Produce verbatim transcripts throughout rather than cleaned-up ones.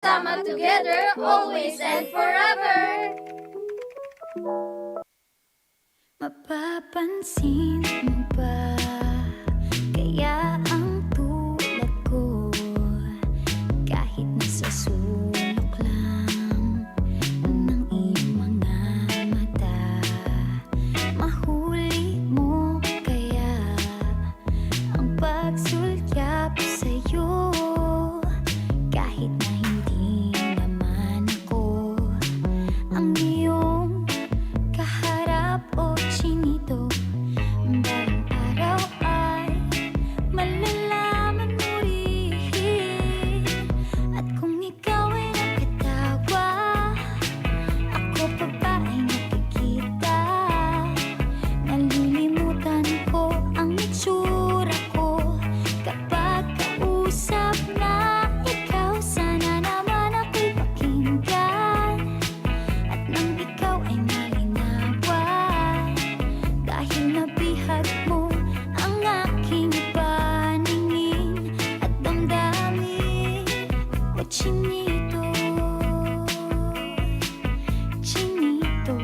Tama together, always and forever. Mapapansin mo ba kaya ang tulad ko? Kahit nasa sulok lang ng iyong mga mata, mahuli mo kaya ang pagsulyap sa'yo, kahit na hindi naman ako ang iyong kaharap o chinito. Balang araw ay malalaman mo rin. At kung ikaw ay nakatawa, ako pa ba ay nakikita? Nalilimutan ko ang itsura ko kapag kausap na ikaw. Sana naman ako'y pakinggan at nang ikaw ay malinawan, dahil nabihag mo ang aking paningin at damdamin. O chinito, chinito.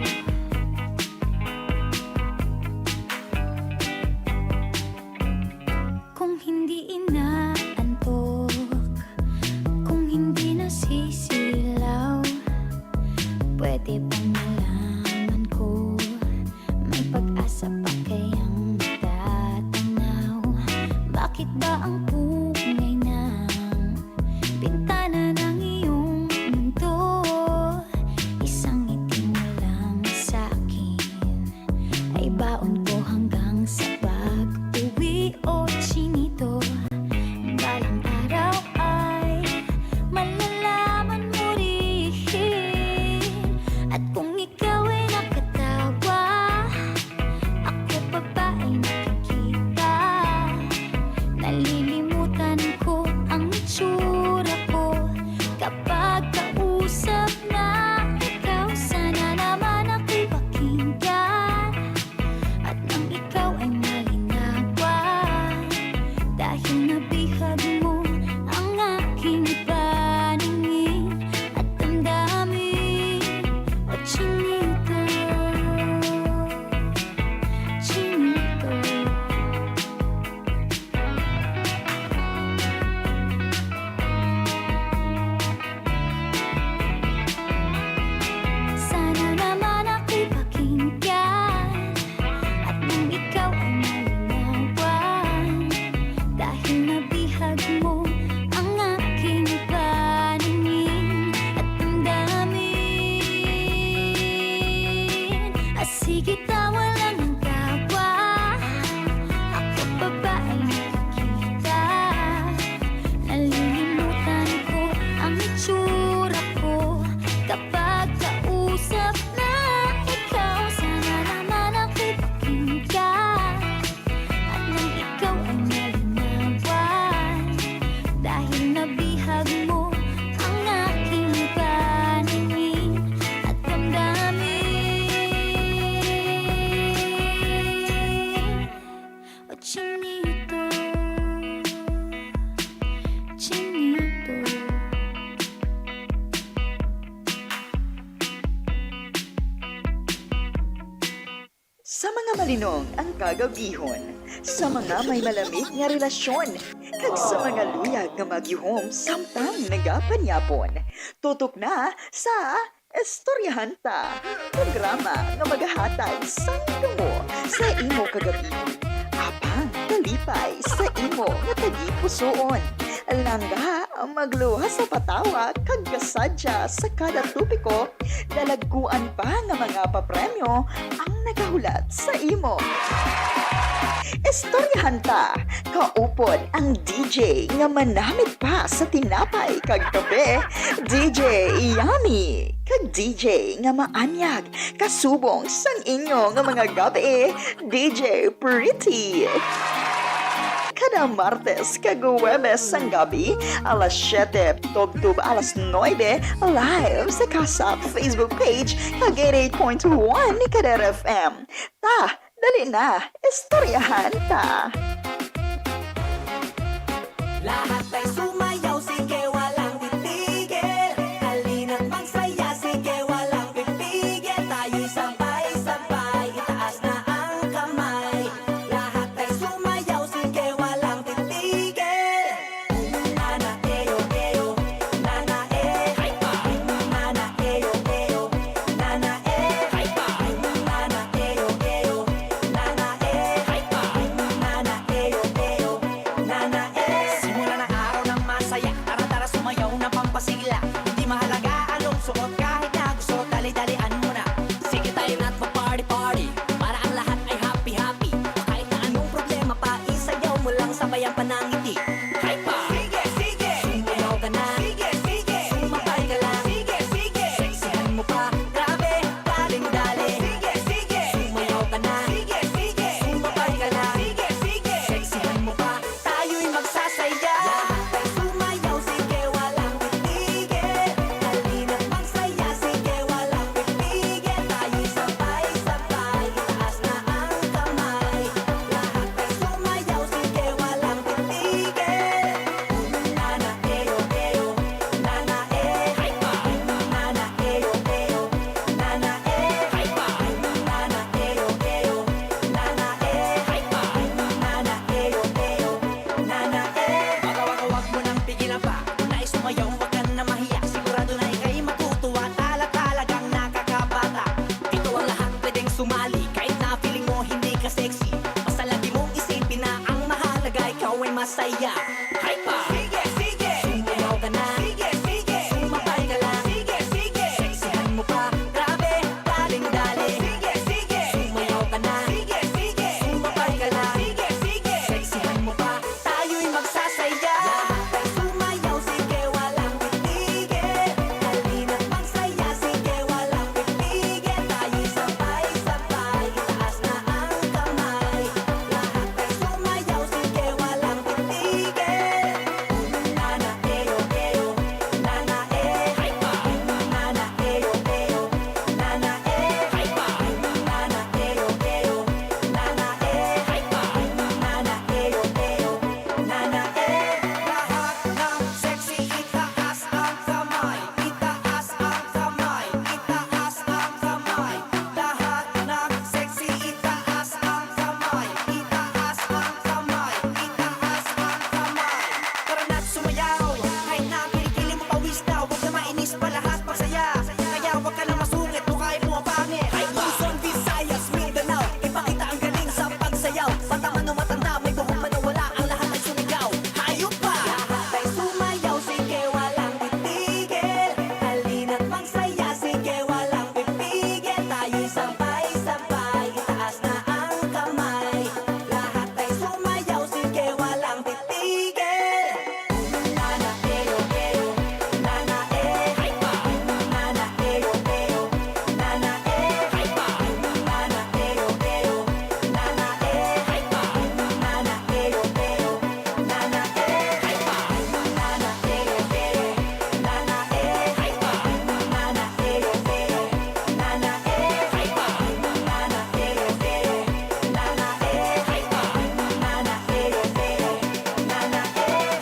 Kung hindi inaantok, kung hindi nasisilaw, pwede bang malaman ko may pag-asa pa kayang matatanaw? Bakit ba ang kulay ng bintana ng iyong mundo isang ngiti mo lang sa akin? Ay baon ko hanggang sa pag-uwi, o chinito. Balang araw ay malalaman mo rin. At kung ikaw ay nakatawa, ako pa ba ay nakikita? Nalilimutan ko ang itsura ko kapag kausap na ikaw. Sana naman ako'y pakinggan at nang ikaw ay malinawan, dahil nabihag mo ang aking paningin at damdamin. O chinito, chinito. Sana naman ako'y pakinggan at nang ikaw ay malinawan, dahil nabihag mo ang aking paningin at damdamin. Ah, sige, tawa lang ng tawa. Ako pa ba ay nakikita? Nalilimutan ko ang itsura ko kapag kausap na ikaw. Sana naman ako'y pakinggan at nang ikaw ay malinawan, dahil nabihag mo ang aking paningin at damdamin. O chinito, chinito. Sa mga malinong ang kagabihon, sa mga may malamig nga relasyon, kag sa mga luyag nga magyuhom samtang nagapanyapon. Tutok na sa Istoryahan Ta, programa nga magahatag sang damo sa imo kagabihon, apang kalipay sa imo nga tagipusoon. Langga, magluwas sa patawa kag kasadya sa kada topiko, dalagkuan pa nga mga papremyo ang nagahulat sa imo. Istoryahan Ta, kaupod ang D J nga manamit pa sa tinapay kag kape, D J Yummy, kag D J nga maanyag kasubong sang inyo nga mga gab-i, D J Pretty. Kada Martes kag Huwebes sang gabi, alas siyete tubtob alas nuebe, live sa Kasap Facebook page kag eighty-eight point one Kadera F M. Ta, dali na, istoryahan ta. Lahat ay sumayaw, sige, walang titigil. Saya, hype pa. Sige, sige. Sumayaw ka na. Sige, sige. Sumabay ka lang. Sige, sige. Sexihan mo pa. Grabe, daling-dali. Sige, sige. Sumayaw ka na. Sige, sige. Sumabay ka lang. Sige, sige. Sexihan mo pa. Tayo'y magsasaya. Lahat ay sumayaw, sige, walang titigil. Halina't magsaya, sige, walang titigil. Tayo'y sabay-sabay, itaas na ang kamay. Lahat ay sumayaw, sige, walang titigil. Nana, eyo, eyo, nana, eh. Nana, eyo, eyo, nana, eh. Nana, eyo, eyo, nana, eh. Nana, eyo, eyo, nana, eh. Lahat ng sexy, itaas ang kamay. Itaas ang kamay. Itaas ang kamay. Lahat ng sexy, itaas ang kamay. Itaas ang kamay. Itaas ang kamay. Tara na't sumayaw. Kahit na kilikili mo pawis na, huwag na mainis pa, lahat magsaya. Kaya huwag ka na masungit, mukha ay pumapangit. Luzon, Visayas, Mindanao, ipakita ang galing sa pagsayaw. Bata man o matanda, may buhok man o wala, ang lahat ay sumigaw. Hayop pa! Lahat ay sumayaw, sige, walang titigil. Halina't magsaya, sige, walang pipigil. Tayo'y sabay-sabay, itaas na ang kamay. Lahat ay sumayaw, sige, walang titigil. Nana, eyo, eyo, nana, eh. Nana, eyo, eyo, nana, eh. Nana, eyo, eyo, nana, eh. Nana, eyo, eyo, nana, eh. Nana, eyo, eyo, nana, eh. Nana, eyo, eyo, nana, eh. Nana, eyo, eyo, nana, eh. Nana, eyo, eyo, nana, eh.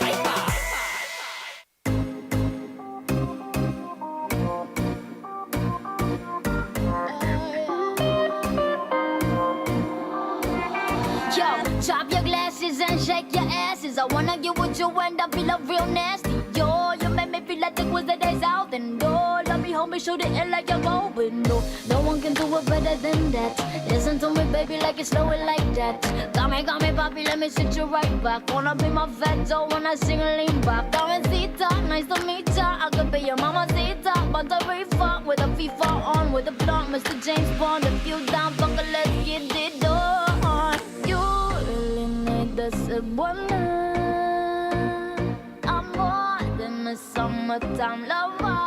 Yo, drop your glasses and shake your asses. I wanna get with you and I feel a real nasty. Yo, you make me feel like the was the days out. And yo, let me hold me, shoot it in like a bow window. No one can do it better than that. Listen to me, baby, like it's slow it like that. Got me, got me, papi, let me sit you right back. Wanna be my fat dough when I sing a lean back. Jovencita, nice to meet ya. I could be your mamacita. But the reefer with a FIFA on with a blonde, Mister James Bond. If you down, fucker, let's get it on. You really need the Cebuana. I'm more than a summertime lover.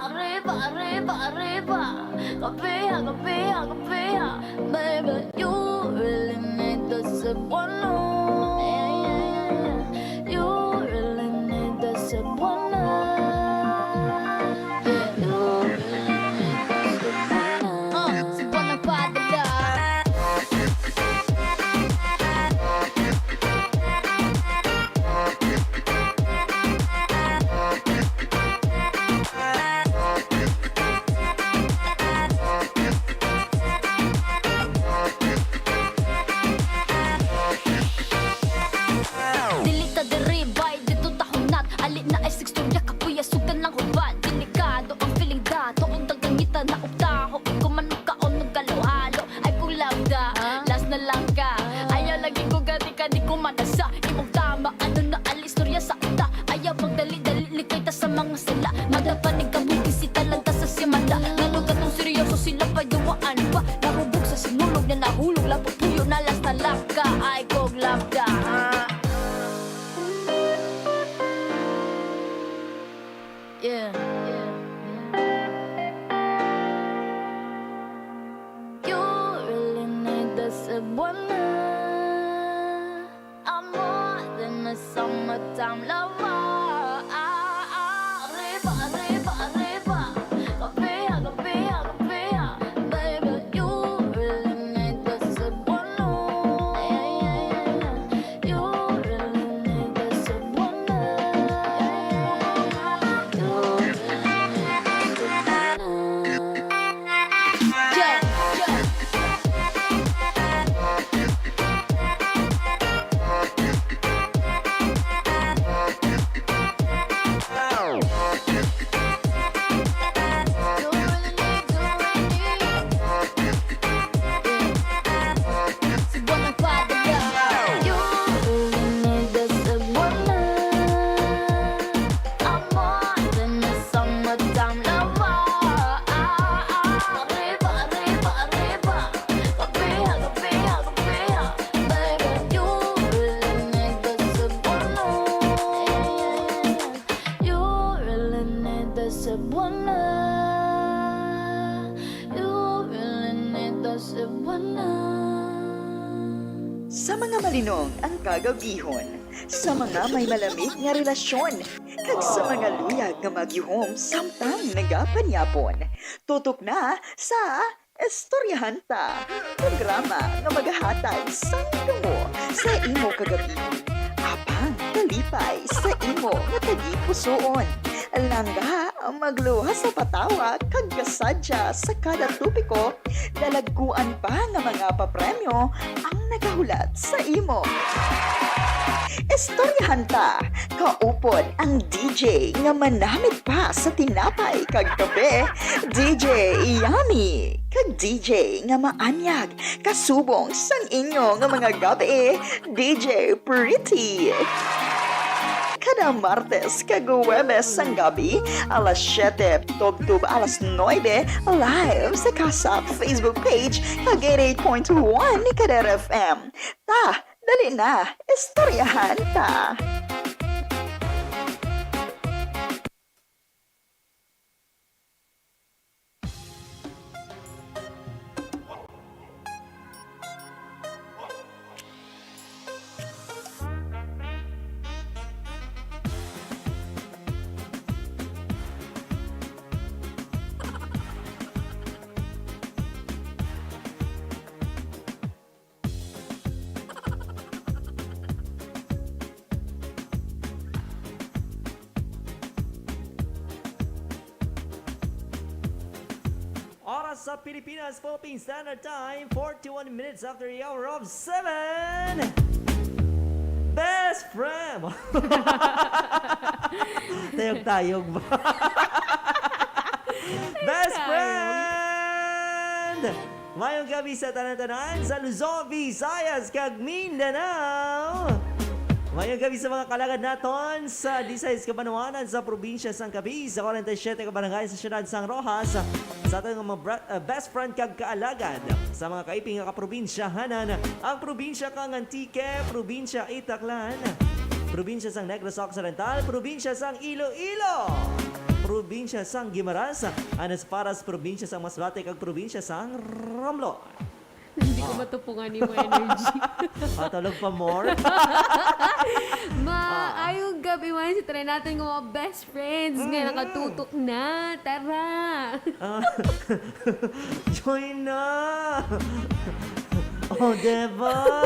Arriba, arriba, arriba. Kapiha, kapiha, kapiha. Baby, you really need the Cebuano. Yeah, yeah, yeah. You really need the Cebuano. Yeah, you really need the Cebuano. Uh, Cebuano pa, dada. Dili ta diri, bay, dito ta hunat. Ali na ay six storya, kapuya, sugdan lang hubad. Delikado ang feeling, dato ang dagangita na uktaho. Ikaw man ang kaon, magkalo-halo. Ay, kung labda, ah, last na lang ka. Ah. Ayaw lagi ko gati ka, di ko manasa. Imong tama, ano na ang istorya sa uta. Ayaw pagdali-dali, likay ta sa mga sala. Madapanig ka mo, bisita lang ta sa simana. Ngano ka tong seryoso, sila pa duwaan pa. Nahubog sa sinulog na nahulog lang, pupuyo na last na lang ka. Ay, kog labda, ah. Yeah, yeah, yeah. You really need the Cebuana. I'm more than a summertime lover. Arriba, arriba, arriba. Kapiha, kapiha, kapiha. Baby, you really need the Cebuano. Yeah, yeah, yeah, yeah. You really need the Cebuano. Yeah, yeah, yeah, yeah. You really need the Cebuano. Yeah, yeah. Cebuana, you really need the Cebuana. Sa mga malinong ang kagabihon, sa mga may malamig nga relasyon, kag sa mga luyag nga magihom samtang nagapanyapon. Tutok na sa Istoryahan Ta, programa nga magahatag sang damo sa imo kagabihon, apang kalipay sa imo nga tagipusoon. Langga, magluwas sa patawa kag kasadya sa kada topiko, dalagkuan pa nga mga papremyo ang nagahulat sa imo. Istoryahan Ta, kaupod ang D J nga manamit pa sa tinapay kag kape, D J Yummy, kag D J nga maanyag kasubong sang inyo nga mga gabi, D J Pretty. Kada Martes kag Huwebes sang gabi, alas siyete tubtob alas nuebe, live sa Kasap Facebook page kag eighty-eight point one Kadera F M. Ta, dali na, istoryahan ta. Oras sa Pilipinas, Philippine Standard Time, forty-one minutes after the hour of seven. Best friend! Tayog-tayog ba? Best Tayog. Friend! Mayong gabi sa tanan-tanan sa Luzon, Visayas, kag Mindanao. Mayong gabi sa mga kalagad naton sa disayis ka banwanan sa probinsya sang Capiz, sa kwarenta y siyete ka barangay sa siyudad sang Roxas, sa aton nga mga bra-, uh, best friend kag kaalagad sa mga kaiping nga kaprobinsyahanan, ang probinsya kang Antique, probinsya Itaklan, probinsya sang Negros Occidental, probinsya sang Iloilo, probinsya sang Guimaras, Anas Paras, probinsya sang Masbate, kag probinsya sang Romblon. Hindi ko matupungan yung energy. Patulog pa more? Maayong gabi man sa tanan naton nga mga best friends nga nakatutok na. Tara! Ah, join na! Oh, diba?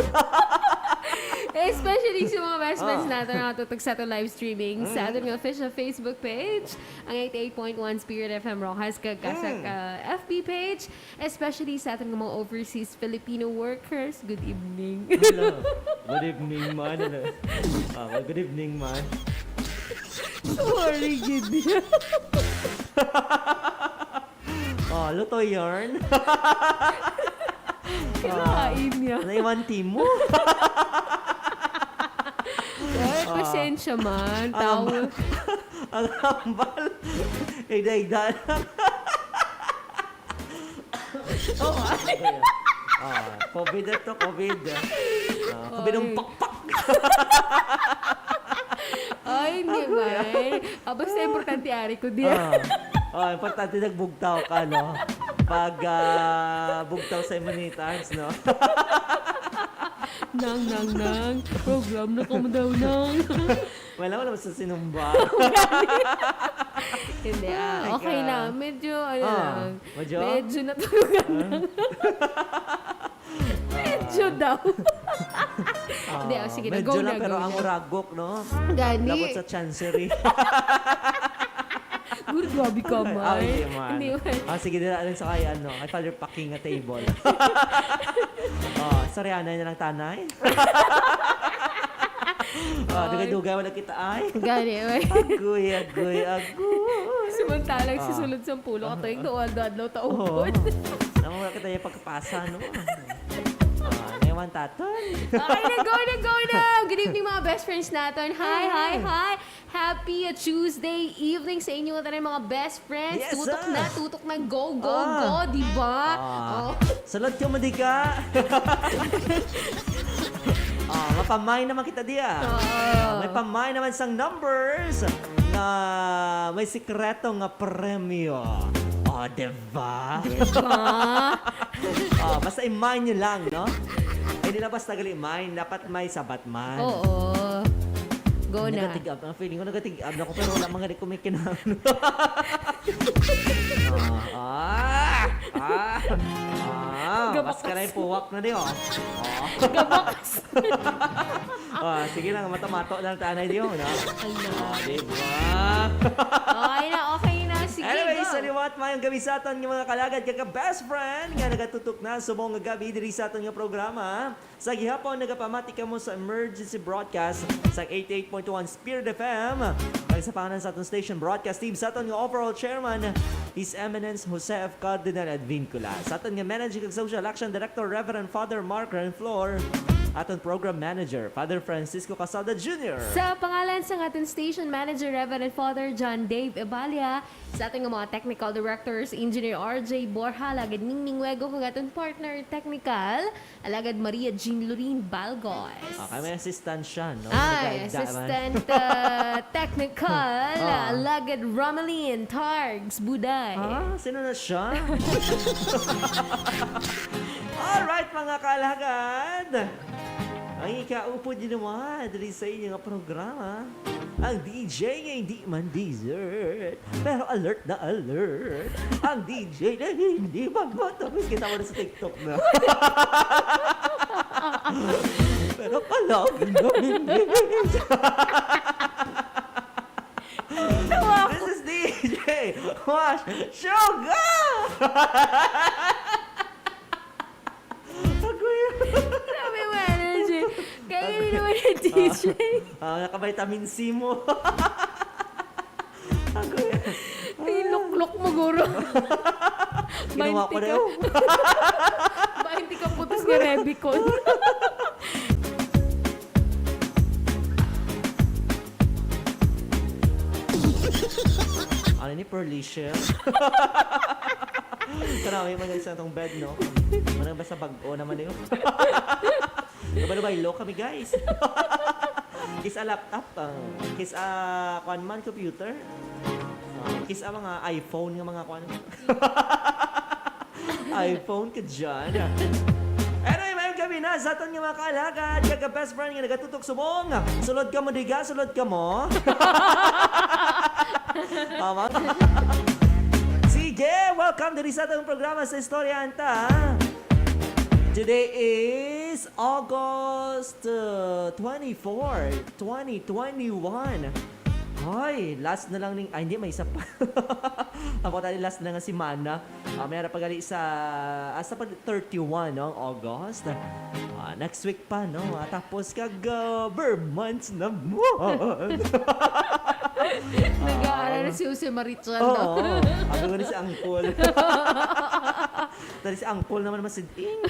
Especially sa mga best friends naton nga nakatutok sa aton live streaming sa aton nga official Facebook page, ang eighty-eight point one Spirit F M Roxas, kag sa, ah, F B page. Especially sa aton nga mga overseas Filipino workers. Good evening. Hello. Good evening, man. Hello. Ah, well, good evening, man. Sorry, gid. Oh, luto yarn. Kalain niya. Naiwan timo. Ay, pasensya man. Ang tao. Ang hambal. Igda-igda lang. Oh, ay. Ah, COVID na to, COVID. Ah, COVID ang pakpak. Ay, hindi man. Ah, basta importante, ari ko diya. Ah, ah, importante nagbugtaw ka, no? Pag, ah, bugtaw sa imanitans, no? Nang, nang, nang. Program na ka mo daw, nang. Wala, wala sa sinumba. Hindi, ah, okay lang. Medyo, ano lang. Medyo? Medyo natulugan lang. Medyo daw. Hindi, ah, sige na, go na, go na. Medyo lang, pero ang uragok, no? Gani. Labot sa chancery. Guro, grabe ka, man. Ah, hindi, man. Hindi, man. Ah, sige, dira lang sa kay, ano, kay Father Paking nga table. Oh, sorry, anay na lang, tanay. Ah, dugay-dugay, wala kita, ay. Gani, ay. Agoy, agoy, agoy. Samantalang sa sulod sang pulo ka tuig, adlaw-adlaw ta upod. Namo, wala kita yung pagkapasa, no? Ah, naiwan taton. Okay na, go na, go na! Good evening, mga best friends naton. Hi, hi, hi! Happy Tuesday evening sa inyo nga tanan, mga best friends. Yes, tutok na, tutok na, go, go, go, di ba? Ah. Oh. Sulod ka mo, di ka? Ah, mapamay naman kita diya. Oo. Ah, may pamay naman sang numbers. Ah, may sikreto nga premyo. O, diba? Diba? O, basta i-mine nyo lang, no? Ay, hindi lang basta gali mine. Dapat may sabat man. Oo. Go na. Nagatig-up. Ang feeling ko nagatig-up na ko, pero wala man gani ko may kinahanglan. Ah, ah, ah, ah. Gabakas. Mas ka na yung puwak na di, oh. Oh. Gabakas. Oh, sige lang, mato-mato na lang tanay di, oh, no? Ala. Oh, diba? Okay na, okay na. Sige, Anyway, go. Sa liwat, mayong gabi sa aton nga mga kalagad, kag best friend nga nagatutok na subong nga gabi diri sa aton nga programa. Sa gihapon, nagapamati kamo sa emergency broadcast sa eighty-eight point one Spirit F M. Kag sa pangalan sa aton station broadcast team, sa aton nga overall chairman, His Eminence Jose F. Cardinal Advincula, sa aton nga managing kag social action director, Reverend Father Mark Renflor, aton program manager, Father Francisco Casalda Junior. Sa pangalan sa aton station manager, Reverend Father John Dave Ebalia, sa aton nga mga technical directors, Engineer R J Borja, alagad Ningning Wego, kag aton partner technical, alagad Maria Jean Lorin Balgos. Okay, may assistant siya, no? Ay, Nagdaan. assistant uh, technical, Ah. alagad Romelin Targs Buday. Ah, sino na siya? Alright, mga kalagad. Ang ikaupod niyo naman diri sa inyo nga programa. Ang D J nga hindi man dessert, pero alert na alert. Ang D J na hindi magmatamis. Kita mo na sa TikTok na. Pero palagi na hindi. This is D J Wash Sugar! Agoy. Grabe mo energy. Kaya yun naman yung D J. Ah, naka-vitamin C mo. Agoy. Iluklok mo, guro. Ginawa ko na Bainte ka. yun. Bainte ka putos nga Rebicon. Ano ni Pearly Shell? Karami man sa itong bed, no? Ano ba sa bag-o naman yun? Nabalubay-lo kami, guys. Kis a laptop, ah. Kis a, kwan man, computer. Ah, kis a mga iPhone nga mga kwan. iPhone ka dyan. Anyway, mayong gabi na sa aton nga mga kaalagad, kag best friend nga nagatutok subong. Sulod ka mo, diga, sulod ka mo. Tama? Sige, welcome diri sa atong programa sa Istorya Anta. Today is August uh, twenty-four, twenty twenty-one. Hoy, last na lang ning, ay, hindi, may isa pa. Ako tayo, last na lang nga semana. Ah, may ara pa gali sa, asa pa, thirty-one, no, August. Ah, next week pa, no? Ah, tapos kag, ah, ber months na mo. Nag-aaral na si Jose Marichal. Oo. No? Ako nga ni si Angkol. Dali si Angkol naman masiding.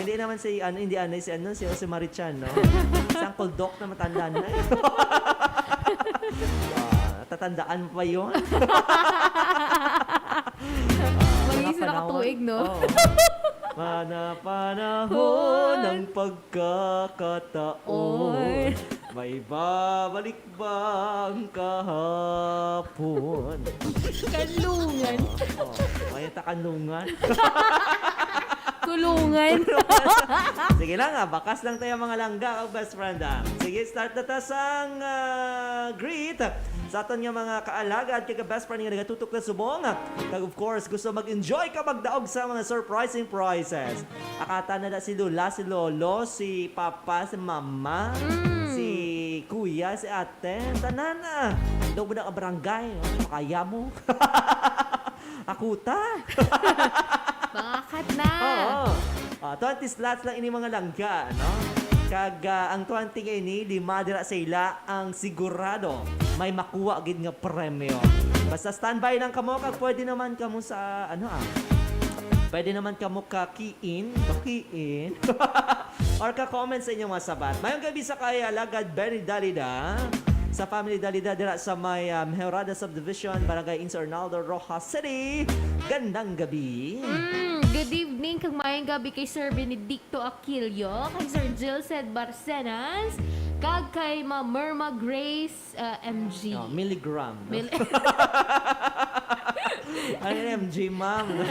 Hindi naman si, ano, hindi, ano, si, ano, si Jose Marichan, no? Si Uncle Doc na matanda na, eh. Ah, tatandaan mo pa yun? Mag-isa na katuig, no? Oo. Mana panahon ng pagkakataon. Oy. May babalik ba ang kahapon? Kanlungan. Oh, may takanlungan. Kulungan. Sige lang, ah, bakas lang tayo, mga langga, o best friend, ah. Sige, start na ta sang, ah, greet sa aton nga mga kaalagad kag best friend nga nagatutok na subong. Kag of course, gusto mag-enjoy ka magdaog sa mga surprising prizes. Akata na na si Lola, si Lolo, si Papa, si Mama, Mm. si Kuya, si Ate, tanan, ah. Daog mo na ka barangay, oh, makaya mo. Akuta. Bakat na. Oo. Ah, twenty slots lang ini, mga langga, no? Kag, ah, ang twenty nga ini, lima dira sa ila ang sigurado may makuha gid nga premyo. Basta standby lang kamo kag pwede naman kamo sa, ano, ah, pwede naman kamo ka key in, ka key in, or ka comment sa inyong mga sabat. Mayong gabi sa kay Alagad Benny Dalida, sa family Dalida dira sa may, ah, Mejorada Subdivision, Barangay Insa Arnaldo, Roxas City. Gandang gabi. Mm, good evening kag mayong gabi kay Sir Benedicto Aquilio, kay Sir Gilsed Barcenas, Kag kay Ma'am Merma Grace, ah, M G. Oh, milligram, no? Mil- Ano yung M G, ma'am? No?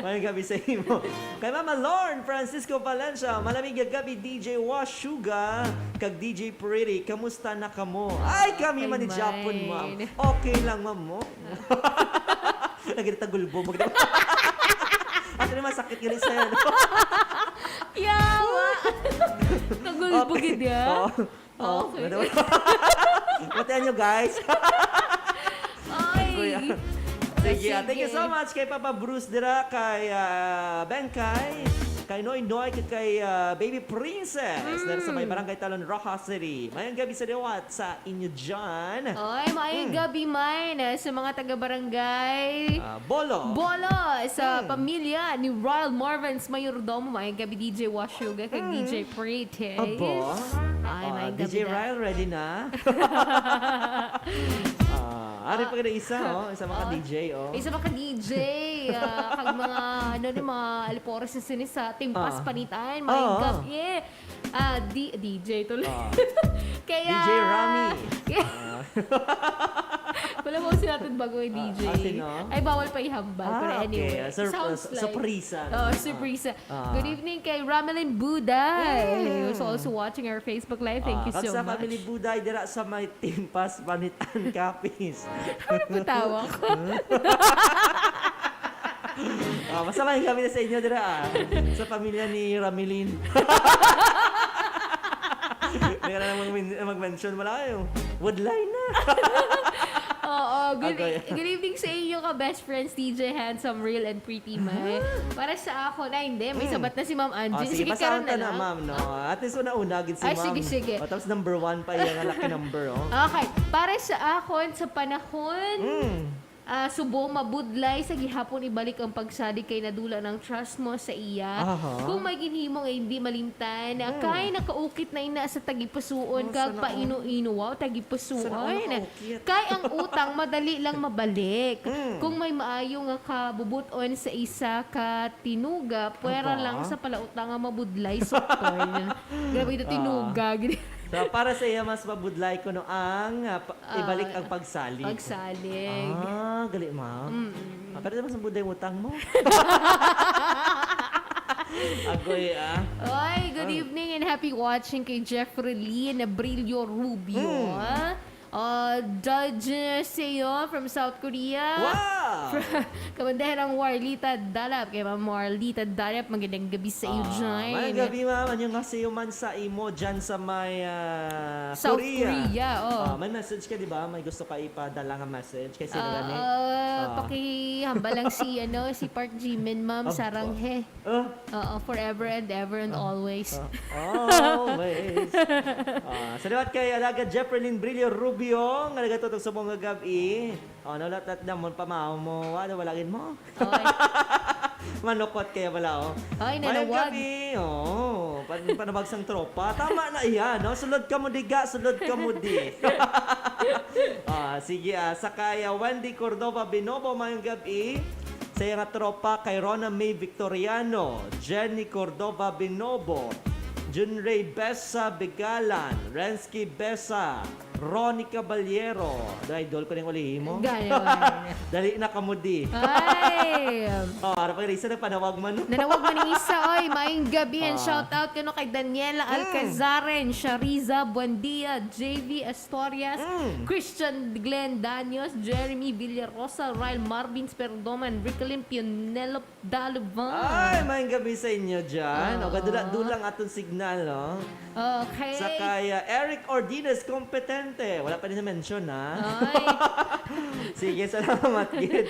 Maayong gabi sa imo. Kay Mama Lorne Francisco Valencia, malamig nga gabi, D J Washuga, kag D J Pretty, kamusta na kamo? Ay, kami Okay, man ni Japon, ma'am. Mine. Okay lang, ma'am, mo. Lagi na tagulbo, mag- Actually, masakit yun, isa yan. Yawa! Tagulbo Okay. gid, ya? Oo. Oo, Okay. ano? Batian nyo, guys. Ay. Kuya. Sige, ah, thank you Sige. so much kay Papa Bruce dira, kay, ah, Bengkay, kay Noy Noy, kay, kay, ah, Baby Princess, dira sa may Mm. Barangay Talon, Roxas City. Maayong gabi sa liwat sa inyo dyan. Oy, maayong Mm. gabi man, eh, sa mga taga-barangay Ah, Bolo. Bolo, sa Mm. pamilya ni Ryle Marvins Mayordomo. Maayong gabi, D J Washuga, kag Mm. D J Pretty. Aba. Ay, Ah, maayong D J gabi na. Ryle, ready na? Ah, ari pa Ah, ka na isa, oh. Isa mga oh. D J, oh. Isa mga D J, ah, kag mga, ano, ni mga alipores na sini sa Timpas Ah. Panitan. Maayong Oo. gabi. Ah, D-, D J tuloy. Ah. Kaya D J Rami. Ah. Wala mo sila itong bago yung Ah, D J. ah, sino? Ay, bawal pa ihambal, Ah, pero okay. anyway. Ah, surpre-, Sounds like surpresa Oh, naman. surpresa. Ah. Good evening kay Ramelin Buday, Mm. who's also watching our Facebook Live. Thank Ah, you kag so sa much. Family Buday, dira sa may Timpas, Panitan, Capiz. Ano ba tawag ko? Ah, basta maayong gabi na sa inyo dira, ah. Sa pamilya ni Ramilin. Hindi ka na lang mag-, mag-mention, wala kayo. Woodline na. Oo, good, Agoy. Good evening sa inyo ka best friends, D J Handsome, Real, and Pretty May. Ah. Para sa ako na, hindi, may Mm. sabat na si Ma'am Angie. Oh, sige, Sige, basahan karon ta na na, lang. ma'am, no? Oh. At least una-una, gid si Ay, ma'am. sige, sige. Oh, tapos number one pa iya nga lucky number, oh. Okay, para sa akon, sa panahon, Mm. ah, subo, mabudlay sa gihapon ibalik ang pagsalig kay nadula ng trust mo sa iya. Aha. Kung may ginhimo nga hindi malimtan, Mm. kay nakaukit na ina sa tagipusuon Oh, kag sana all. paino-ino, wow, tagipusuon. Sana all nakaukit. Kay ang utang madali lang mabalik. Mm. Kung may maayo nga kabubut-on sa isa ka tinuga, pwera Aba. lang sa palautang nga mabudlay, sukton. Grabe na Ah. tinuga, gid. So, para sa iya, mas mabudlay kuno ang, ah, pa-, Ah, ibalik ang pagsalig. pagsalig. Ah, gali, ma'am. Mm-mm. Ah, pero mas mabudlay ang utang mo. Agoy, ah. Oy, good Ah. evening and happy watching kay Jeffrey Lee Nabrillo Rubio, Mm. ah. Uh, Judge Seo from South Korea. Wow! Kabandaherang Warlita Dalap. Kay Ma'am Warlita Dalap, magandang gabi sa iyo Ah, dyan. Magandang gabi, ma'am. Ano nga sa iyo man sa imo dyan sa may, ah, South Korea? Korea, oh. Ah, may message ka, di ba? May gusto ka ipadala nga message kay sino Ah, gani? ah, Ah. pakihambal lang si, ano, si Park Jimin, ma'am, Aba. sarang he. Ah. Oo, forever and ever and Ah. always. Ah, always. Ah, salamat kay Alagad Jeffrelyn Brillo Rubio nga nagatutok sa mga gabi. Oh, nalat-lat na mo, pamahaw mo. Ano, wala gid mo? Oy. Manukot kaya pala, oh. Oy, Mayang nanawag. gabi. Oh, pan-, panawag sang tropa. Tama na iya, no? Sulod ka mo diga, sulod ka mo di. Ah, sige, ah. Sa kay, ah, Wendy Cordova Binobo, mayang gabi. Sa iya nga tropa kay Rona May Victoriano, Jenny Cordova Binobo, Junray Besa Bigalan, Rensky Besa, Ronnie Caballero. Do, idol ko ning ulihi mo. Gaya, gaya. Dali na kamo di. Ay. Oh, ara pa isa nagpanawag man. Nanawag man ni isa, oy. Maayong gabi and Ah. shout out kuno kay Daniela Mm. Alcazaren, Shariza Buendia, J V Astorias, Mm. Christian Glenn Danios, Jeremy Villarosa, Ryle Marvin Perdoman, Ricolin Pionelo Dalaban. Ay, mayang gabi sa inyo dyan. Ah. O, kadula-dula ang atong signal, no? Okay. Sa kay, ah, Eric Ordinez Competente. Wala pa din na-mention, ha? Ay. Sige, salamat, gid.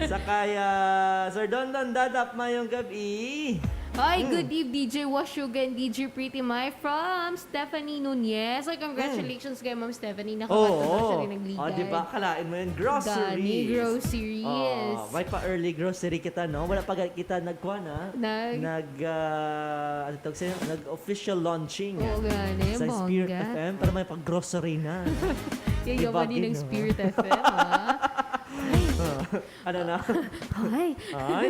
Sa kay, ah, Sir Don Don Dadap, mayong gabi. Hi, Mm. good eve, D J Washuga and D J Pretty Mai from Stephanie Nunez. Ay, congratulations Mm. kay Ma'am Stephanie. Nakabati na siya Oo. rin nagligay. Ah, di ba? Kalain mo yun. Groceries. Gani, groceries. Ah, may pa-early grocery kita, no? Wala pa ga-, kita nagkuha na. Nag- Nag, ah, ano tawag sa'yo? Nag-official launching Oo, gani. Sa Spirit Bongga. F M. Pero may pag-grocery na. Yayaman Iba din ng gid, no? Spirit F M, ah. Ah, ano na? Ay. Ay.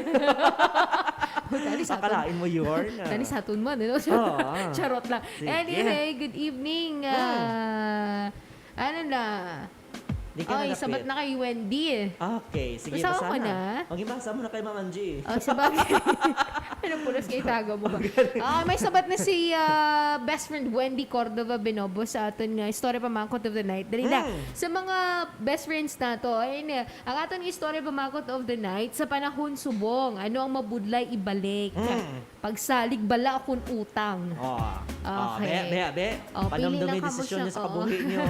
Tani sa aton. Akalain mo, Yorn, ah. Tani sa aton man, ano? Oo, ah. Charot lang. Sige. Anyway, good evening, Hmm. ah, ano na? Di ka Ay, na sabat napit. Na kay Wendy, eh. Okay, sige, Basa basa ko na. na. Magibasa mo na kay Ma'am Angie. Oh, sabagay. Anong pulos kay tago mo ba? Ah, may sabat na si, ah, best friend Wendy Cordova Benobo sa aton nga Istorya Pamangkot of the Night. Dali na. Hmm. Sa mga best friends nato, ayun, eh, ang aton Istorya Pamangkot of the Night, sa panahon subong, ano ang mabudlay ibalik? Hmm. Pagsalig bala akon utang. Oh. Ah, Okay. be, be, be. Oh, pili Panumdumi lang kamo desisyon sang, niyo sa oo. kabuhi niyo.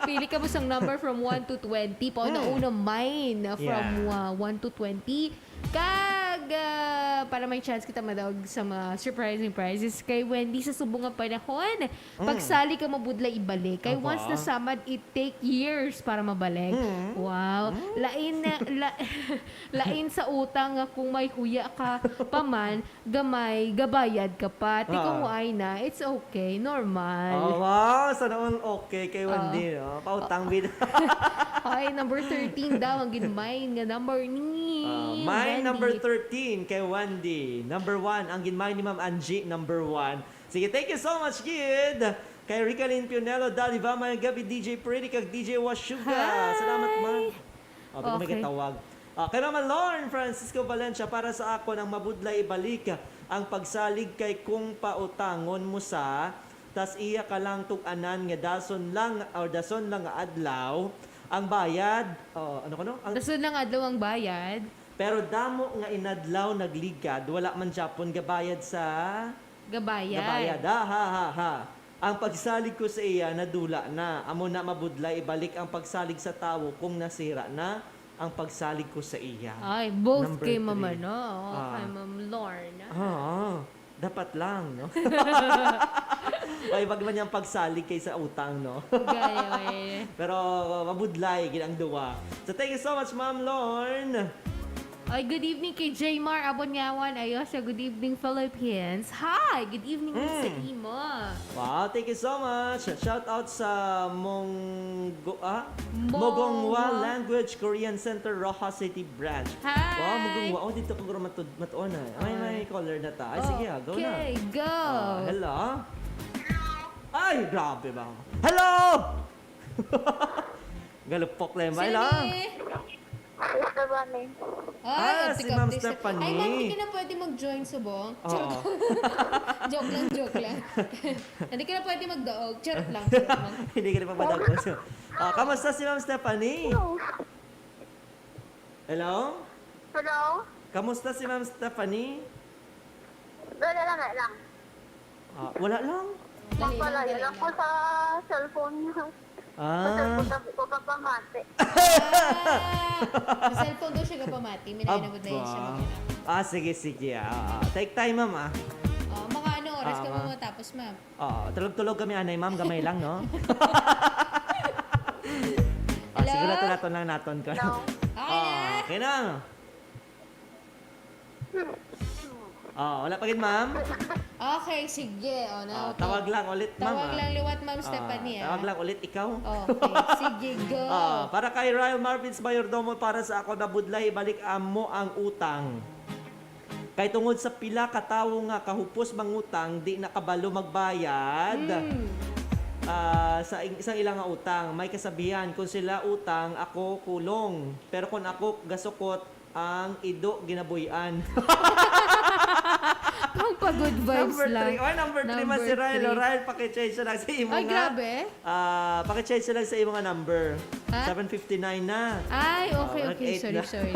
Pili kamo sang number from one to twenty. Pauna-una, Hmm. mine from, Yeah. uh, one to twenty. Kag, uh, para may chance kita madawag sa mga surprising prizes kay Wendy sa subong nga panahon, Mm. pagsalig ka mabudlay ibalik. Kay Apa? once nasamad, it take years para mabalik. Mm. Wow. Mm. Lain na, la-, lain sa utang nga kung may huya ka pa man, gamay, gabayad ka pa. Ti kung Ah. way na, it's okay, normal. Oh, wow. Sana all okay kay Oo. Wendy, no? Pautang bid. Ay, number thirteen daw ang ginmain nga number ni Ah, mine Wendy. number thirteen kay Wendy. Number one, ang ginmain ni Ma'am Angie, number one. Sige, thank you so much, kid. Kay Ricalin Pionelo, Dali ba? Mayong gabi, D J Pretty kag D J Washuga. Hi. Salamat, ma'am. Oh, pero may Okay. katawag. Ah, kay Mama Lorne Francisco Valencia, para sa akon, ang mabudlay ibalik ang pagsalig kay kung pautangon mo sa, tas iya ka lang tug-anan nga dason lang or dason lang nga adlaw ang bayad. Oh, ano kuno? Ang Dason lang adlaw ang bayad. Pero damo nga inadlaw nagligad, wala man japon gabayad sa Gabayad. Gabayad. Ha, ha, ha, ha. Ang pagsalig ko sa iya nadula na. Amo na mabudlay ibalik ang pagsalig sa tawo kung nasira na ang pagsalig ko sa iya. Ay, both Number kay Mama, three. no? Oo, Ah. kay Ma'am Lorna. Ah, dapat lang, no? Ay, wag man yung pagsalig kay sa utang, no? Gaya, eh. Pero mabudlay gid ang duwa. So, thank you so much, Ma'am Lorne. Ay, good evening kay Jaymar Abonyawan. Ayo siya, "Good evening, Philippines." Hi! Good evening sa Mm. imo. Wow, thank you so much. Shout out sa Monggo-, ah? Mogongwa Mogongwa. Language Korean Center, Roxas City Branch. Hi! Wow, Mogongwa. Oh, dito ko guro matud-, matuon, ah. Ay, may Ah. caller na ta. Ay, sige, ah, go na. Okay, go. Ah, hello? Ay, grabe ba? Hello! Galupok lang ba? Sino Hello? ni? Mister Bunny. Ay, Ah, si Ma'am Stephanie. Ay, ma'am, hindi ka na pwede mag-join subong. Oo. Charot. Joke lang, joke lang. Hindi ka na pwede magdaog. Charot lang, charot lang. Hindi ka na magdaog. Ah, kamusta si Ma'am Stephanie? Hello. Hello? Hello? Kamusta si Ma'am Stephanie? Wala lang, wala lang. Ah, wala lang? Dali lang, Mapalaya dali lang po lang. sa cellphone niya. Ah. Sa cellphone na po kapamati. Ah, sa cellphone daw siya kapamati. May nainabot na yun siya Aba. mag-anak. Ah, sige, sige. Ah, ah. Take time, ma'am, ah. Oh, mga ano oras Ah, ka ma- mo matapos, ma'am? Oo, tulog-tulog kami, anay, ma'am. Gamay lang, no? Ah, Hello? siguro naton lang naton ka. Hello? Okay na. Ah, okay na. Ah, wala pa gid, ma'am? Okay, sige. O, na, Ah, okay. tawag lang ulit, ma'am, Tawag ah. lang liwat, Ma'am Ah, Stephanie, ah. tawag lang ulit ikaw. Okay, sige, go. Ah, para kay Ryle Marvins Mayordomo, para sa ako, nabudlay, ibalik amo ang utang. Kay tungod sa pila ka tawo nga kahupos mangutang, di na kabalo magbayad, Mm. ah, sa ing-, sa ilang nga utang. May kasabihan, "Kung sila utang, ako kulong. Pero kung ako gasukot, ang ido ginabuy-an." Pang pa-good vibes Number lang. three. Oy, number three man si Number Ryle. three. Ryle, pakichange na lang sa imo Ay, nga. grabe. Ah, pakichange na lang sa imo nga number. Ha? Seven fifty-nine na. Ay, Ah, okay, okay. nag-eight Sorry, na. sorry.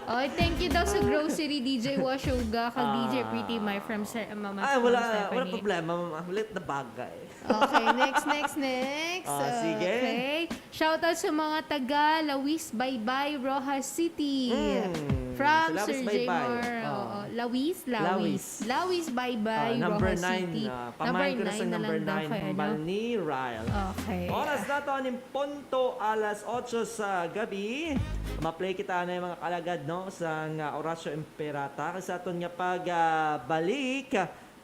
Oy, thank you daw sa grocery, D J Washuga, kag D J Ah. Pretty Mai from Sir, Mama Ay, wala, Stephanie. wala problema, ma'am. Ulit na bagay. Okay, next, next, next. Ah, sige. Okay. Shout out sa mga taga Lawis Baybay, Roxas City. Mm. From Sa Lawis Sir Baybay. Jmar. Oh. Oo. Lawis, Lawis. Lawis. Lawis Baybay, Ah, number Roxas nine, City. ah, Number pamain ko na sa nine na number lang daw nine, kay ano. hambal ni Ryle. Okay. Oras naton in punto alas otso sa gabi. Ma-play kita na yung mga kalagad, no, sa nga Oratio Imperata. Sa aton nga pag, ah, balik,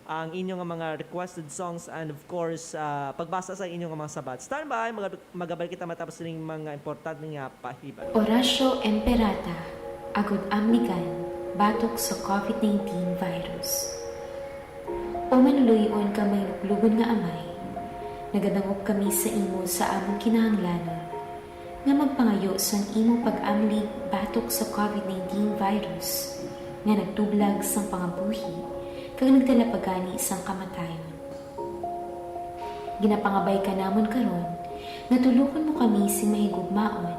ang inyo nga mga requested songs and, of course, ah, pagbasa sa inyo nga mga sabat. Standby, mag-, magabal kita matapos ning mga importante nga pahibalo. Oratio Imperata, agud amnikan. batok sa COVID nineteen virus. O maluloy-on kag mahinuklogon nga Amay, nagadangop kami sa imo sa amon kinahanglanon nga magpangayo sang imo pag-amlig batok sa COVID nineteen virus nga nagtublag sang pangabuhi kag nagdala pa gani sang kamatayon. Ginapangabay ka namon karon nga tulokon mo kami sing mahigugmaon,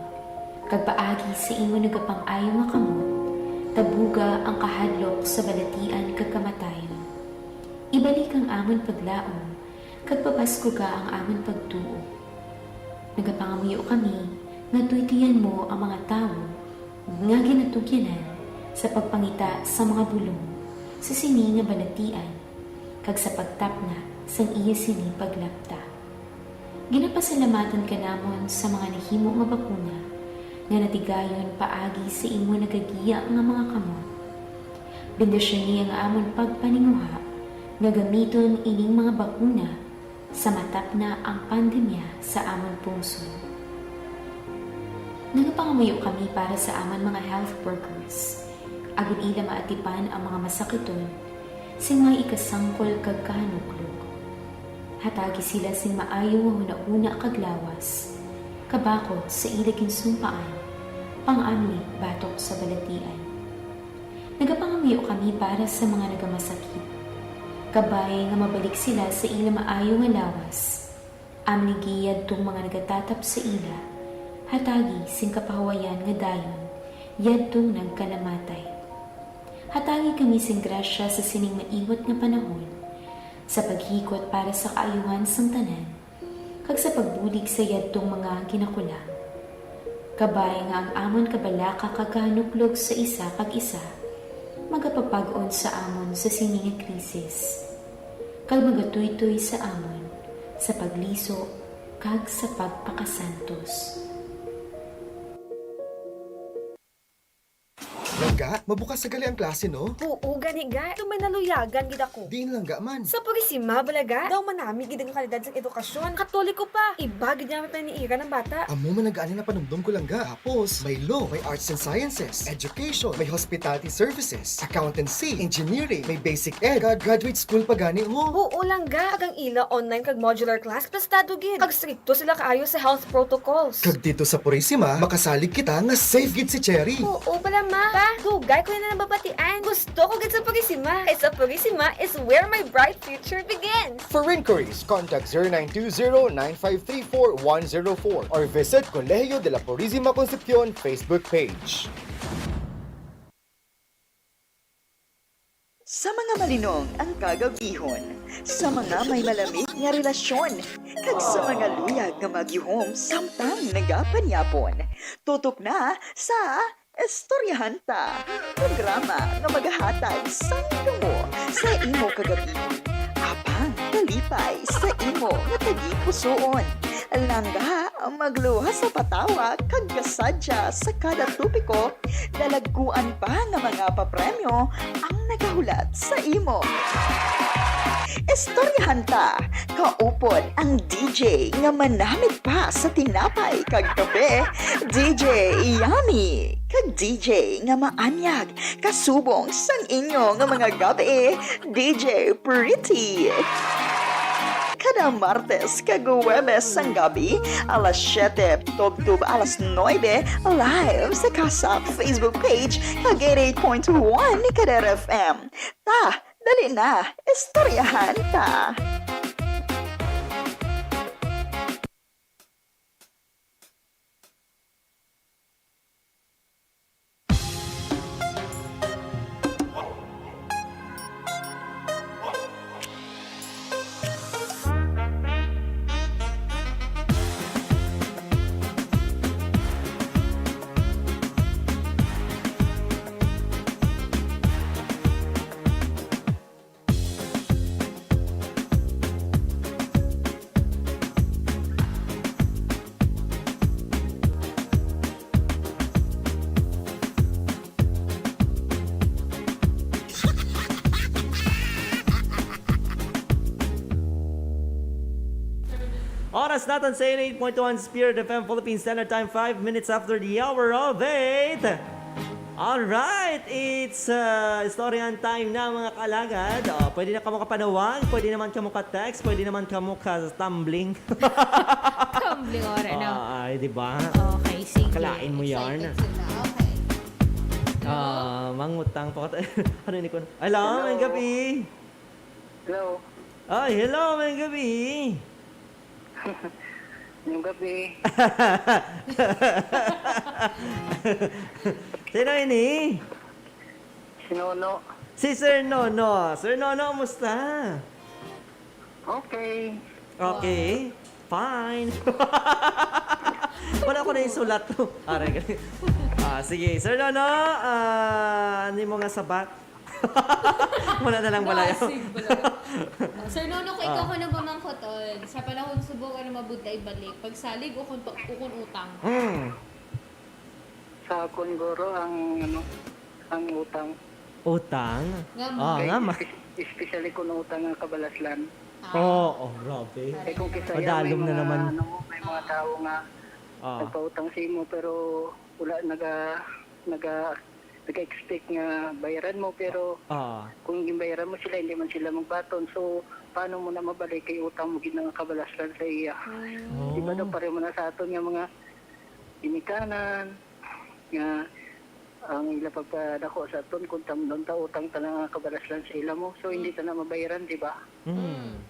kag paagi sa imo nagapang-ayo nga kamot, tabuga ang kahadlok sa balatian kag kamatayon. Ibalik ang amon paglaom, kag pabaskuga ang amon pagtuo. Nagapangamuyo kami nga tuytoyan mo ang mga tawo nga ginatugyanan sa pagpangita sa mga bulong sa sini nga balatian kag sa pagtapna sang iya sini paglapta. Ginapasalamatan ka namon sa mga nahimo nga bakuna nga natigayon paagi sa imo nagagiya nga mga kamot. Bendisyoni ang amon pagpaninguha nga gamiton ining mga bakuna sa matapna ang pandemya sa amon pungsod. Nagapangamuyo kami para sa amon mga health workers, agod ila maatipan ang mga masakiton sing may ikasangkol kag kahanuklog. Hatagi sila sing maayo nga hunahuna kag lawas, kabakod sa ila ginsumpaan, pang-amlig batok sa balatian. Nagapangamuyo kami para sa mga nagamasakit. Kabay nga mabalik sila sa ila maayo nga lawas. Amligi yadtong mga nagatatap sa ila, hatagi sing kapahuwayan nga dayon yadtong nagkanamatay. Hatagi kami sing grasya sa sining maiwat nga panahon, sa paghikot para sa kaayuhan sang tanan, kag sa pagbulig sa yadtong mga ginakulang. Kabay nga ang amon kabalaka kag kahanuklog sa isa kag isa magapapag-on sa amon sa sini nga krisis, kag magatuytoy sa amon sa pagliso kag sa pagpakasantos. Langga, mabukas sa gali ang klase, no? Oo, gani, ga. Ito may naluyagan gid ako. Diin langga man? Sa Purisima, bala, ga. Daw manami gid ang kalidad sa edukasyon. Katoliko pa. Iba gid ang tanan ni ira ng bata. Amo man ang gani na panumdom ko, langga. Tapos, may law, may arts and sciences, education, may hospitality services, accountancy, engineering, may basic ed, kag graduate school pa gani mo. Oo, langga. Kag ang ila online kag modular class, testado gid. Kag strikto sila kaayo sa health protocols. Kag dito sa Purisima, makasalig kita nga safe gid si Cherry. Oo, bala, ma. Pa, dugay ko na nababatian. Gusto ko gid sa Purisima. Kay sa Purisima is where my bright future begins. For inquiries, contact zero nine two zero, nine five three four, one zero four or visit Colegio de la Purisima Concepcion Facebook page. Sa mga malinong ang kagabihon, sa mga may malamig nga relasyon, kag sa mga luyag nga magihom samtang nagapanyapon. Tutok na sa Istoryahan Ta, programa nga magahatag sang damo sa imo kagabihon, apang kalipay sa imo nga tagipusoon. Langga, magluwas sa patawa kag kasadya sa kada topiko, dalagkuan pa nga mga papremyo ang nagahulat sa imo. Istoryahan Ta, kaupod ang D J nga manamit pa sa tinapay kag kape, D J Yummy, kag D J nga maanyag kasubong sang inyo nga mga gabi, D J Pretty. Kada Martes kag Huwebes sang gabi, alas siyete tubtob alas nuebe, live sa Kasap Facebook page kag eighty-eight point one Kadar F M. Ta, dali na, istoryahan ta. Oras naton sa eighty-eight point one Spirit F M Philippine Standard Time, five minutes after the hour of eight. Alright, it's uh, Istoryahan Time na, mga kaalagad. Oh, pwede na kamo kapanawag, pwede naman kamo ka-text, pwede naman kamo ka-tumbling. Tumbling, ora na. Ah, ay, di ba? Okay, sige. Kalain mo yarn. Excited sila. Okay. Ah, mangutang pa ko. Ano ni ko? Hello, may Hello. gabi. Hello. Ay, hello, may gabi. Yung gabi. Sino ini? Si Nono. Si Sir Nono. Sir Nono, kumusta? Okay. Okay. Fine. Wala ko na yung sulat. Aray, ah, sige. Sir Nono, ah, ano mo nga sabat? Wala na lang pala yun. Nasig pala. Oh, Sir Nono, kung ikaw Ah. ko nang pamangkot, oh, sa panahon subong, ano mabudlay balik? Pagsalig o kung, o kung utang? Hmm. Sa akon, guro, ang, ano, ang utang. Utang? Nga Ah, Kay nga ma- espe- especially kung utang ang kabalaslan. Ah. Oo, oh, grabe. Eh, kung kisa Madalom may na mga, naman. Ano, may mga tao nga Ah. nagpautang sa imo pero wala naga naga nag-expect nga bayaran mo, pero Ah. Kung ginbayaran mo sila, hindi man sila magbaton. So, paano mo na mabalik kay utang mo gid nga kabalaslan sa iya? Oh. Di ba daw pareho mo na sa aton nga mga ginikanan, nga ang ila pagpadako sa aton, kung tam-, doon ta utang ta lang ang kabalaslan sa ila mo. So, hindi ta na mabayaran, di ba? Hmm.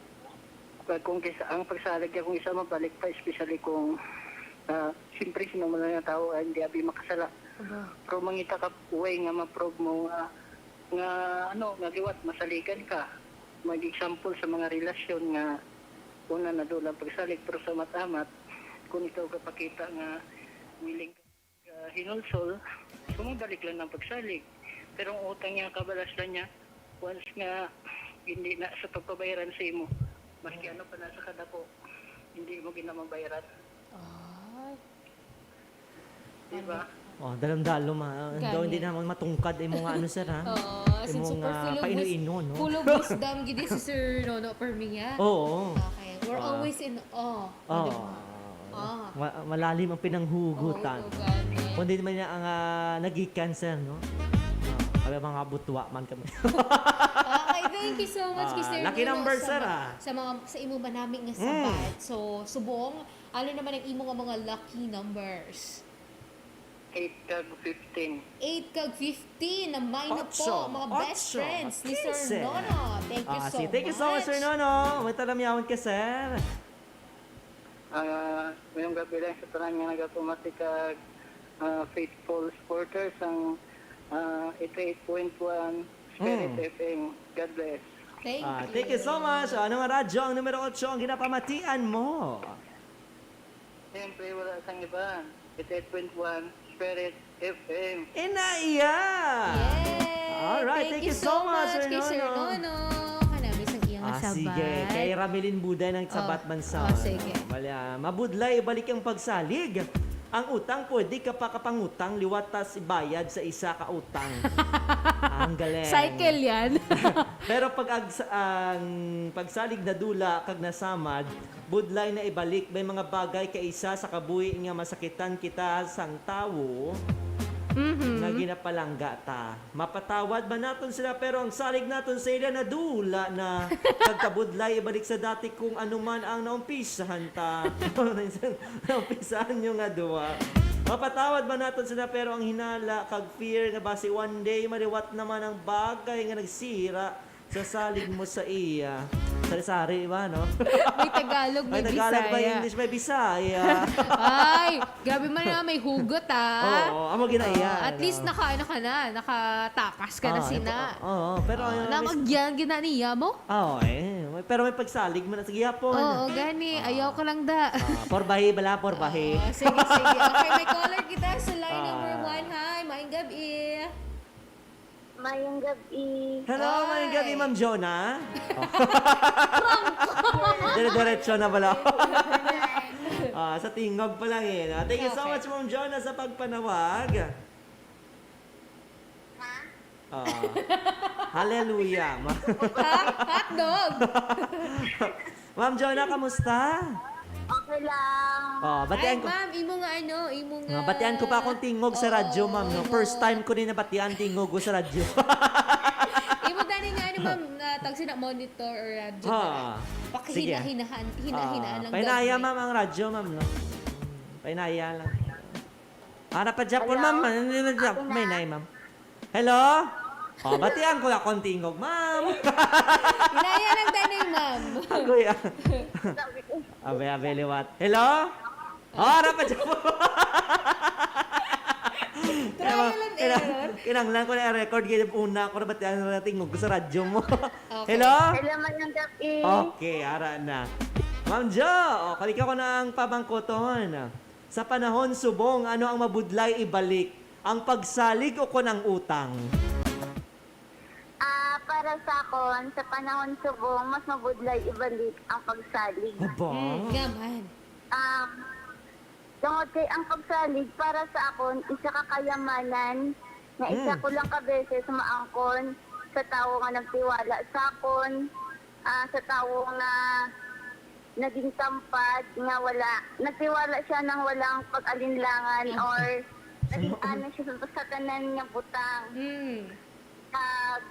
Kag kung kisa, ang pagsalig niya kung isa mabalik pa, especially kung, ah, siyempre, sino man nga tao, ah, hindi abi makasala. Aba. Pero mangita ka way nga ma-prove mo nga, nga, ano, nga liwat, masaligan ka. Mag-example sa mga relasyon nga una na doon ang pagsalig, pero sa amat-amat, kung ikaw kapakita nga willing ka hinulsol, sumubalik lang ng pagsalig. Pero ang utang niya, kabalaslan niya, once nga hindi na sa pagpabayaran sa imo, maski ano pa na sa kadako, hindi mo gina mabayaran. Ay. Di ba? Oh, dalam-dalom, ha. Daw Gani. Hindi naman matungkad imo nga ano, sir, ha? Oo, Imo since super nga full of painu-inon, wis- no? full of wisdom gid si Sir Nono Permia. Oo. Okay, we're Ah. always in awe. Oo. Di ba? Ah. Ma- malalim ang pinanghugutan. Oo, gani. Kundi man niya ang ah, nagikan, sir, no? Ah, kami mga butwa man kami. Okay, thank you so much, Ah, Mister lucky Nuno, number, sa sir, ma- ah. sa mga sa imo manami nga Mm. sabat. So, subong, ano naman ang imo nga mga lucky numbers? Eight kag fifteen. Eight kag fifteen, na may na Otso, po, mga best otso, friends ni Sir quince. Nono. Thank you Ah, so si, much. thank you so much, Sir Nono. May talamyawon ka, sir. Ah, ngayong gabi lang sa tanan nga nagapamati kag ah, faithful supporters ang ah, eighty-eight point one Spirit Mm. F M. God bless. Thank Ah, you. thank you so much. Ano nga radyo ang numero otso ang ginapamatian mo? Siyempre, wala sang iba. Eighty-eight point one Spirit F M. Ina iya! Yay! Alright, thank you so much, Sir kay Sir Nono. Nono. Kanami sa iyang Ah, sabat. Sige. Kay Ramilin Buday ng Sabat Oh, Bansa. oh, sige. Bali, ah, mabudlay, ibalik ang pagsalig. Ang utang pwede ka pa kapangutang liwat tas ibayad sa isa ka utang. Ang galing. Cycle yan. Pero pag ag- ang pagsalig nadula kag nasamad, budlay na ibalik. May mga bagay kay isa sa kabuhi nga masakitan kita sang tawo Mhm. nga ginapalangga ta. Mapatawad ba naton sila, pero ang salig naton sa ila nadula na. Kag kabudlay ibalik sa dati kung ano man ang naumpisahan ta. Naumpisahan nyo nga duwa. Mapatawad ba naton sila, pero ang hinala kag fear nga basi one day maliwat naman ang bagay nga nagsira sa salig mo sa iya. Sari-sari ba, no? May Tagalog, may, May Tagalog, may Bisaya. English, may Bisaya. Ay, grabe man na, may hugot, ah. Oo, amo ginaiya, Oo, at ano. Least naka, ano ka na, nakatakas ka na Ah, sina. ito, oo, pero Oo, ayun, na at least magyan gina niya mo? Oo, eh. Pero may pagsalig mo na sa gihapon. Oo, gani. Ah. Ayaw ka lang da. Ah, porbahi bala, porbahi. Ah, sige, sige. Okay, may caller kita sa line Ah. number one. Hi, maayong gabi. Mayong gabi. Hello, Hi. maayong gabi, Ma'am Jonah. Dire-diretso na bala. Ah, sa tingog pa lang eh. Ah, thank you so Okay. much, Ma'am Jonah, sa pagpanawag. Ha? Ah, hallelujah. Ma- Ha? Hotdog! Ma'am Jonah, kamusta? Okay lang. Oh, batian Ay, ko. Ma'am, imo nga ano, imo nga Ah, batian ko pa akong tingog sa Oo, radyo, ma'am, no? imo. First time ko din nabatian tingog ko sa radyo. Imo gani nga ano, ma'am, nga tagsi na monitor or radyo Ha. na. Sige. Pakihina-hinahan, hinahinaan Ah, lang pahinaya, gagmay. ma'am, ang radyo, ma'am, no? Pahinaya lang. Ara pa, Japon, Hello? ma'am. Ano na, Jap-, Ako na. may nay, ma'am. Hello? Oh, batian ko akong tingog, ma'am. Hinaya lang tayo, ma'am. Agoy, ah. Abe, abe, liwat. Hello? Oh, ara pa, Japon. Trial and Kinang-, error. kinanglan ko na record, kaya una ko nabatian na tingog ko sa radyo mo. Okay. Hello? Hello, mayong gabi. Okay, ara na. Ma'am Jo, oh, kali ka ko na ang pamangkuton. Sa panahon subong, ano ang mabudlay ibalik? Ang pagsalig o kon ang utang? Ah, para sa akon, sa panahon subong, mas mabudlay ibalik ang pagsalig. Aba. Mm, nga man. Um, tungod kay ang pagsalig, para sa akon, isa ka kayamanan nga isa Mm. ko lang ka beses maangkon sa tawo nga nagtiwala sa akon, ah, sa tawo nga naging tampad, nga wala, nagtiwala siya nang walang pag-alinlangan Ah. or naging honest siya sa, sa tanan nga butang. Mm. Kag,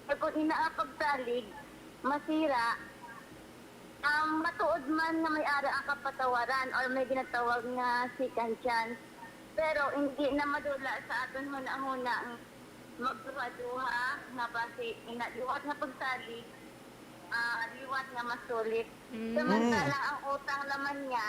kag kung ina nga pagsalig, masira, ang matuod man nga may ara ang kapatawaran or may ginatawag nga second chance, pero hindi na madula sa aton hunahuna ang magduha-duha nga basi ina liwat nga pagsalig, ah, liwat nga masulit. Mm. Samantala, Mm. ang utang naman niya,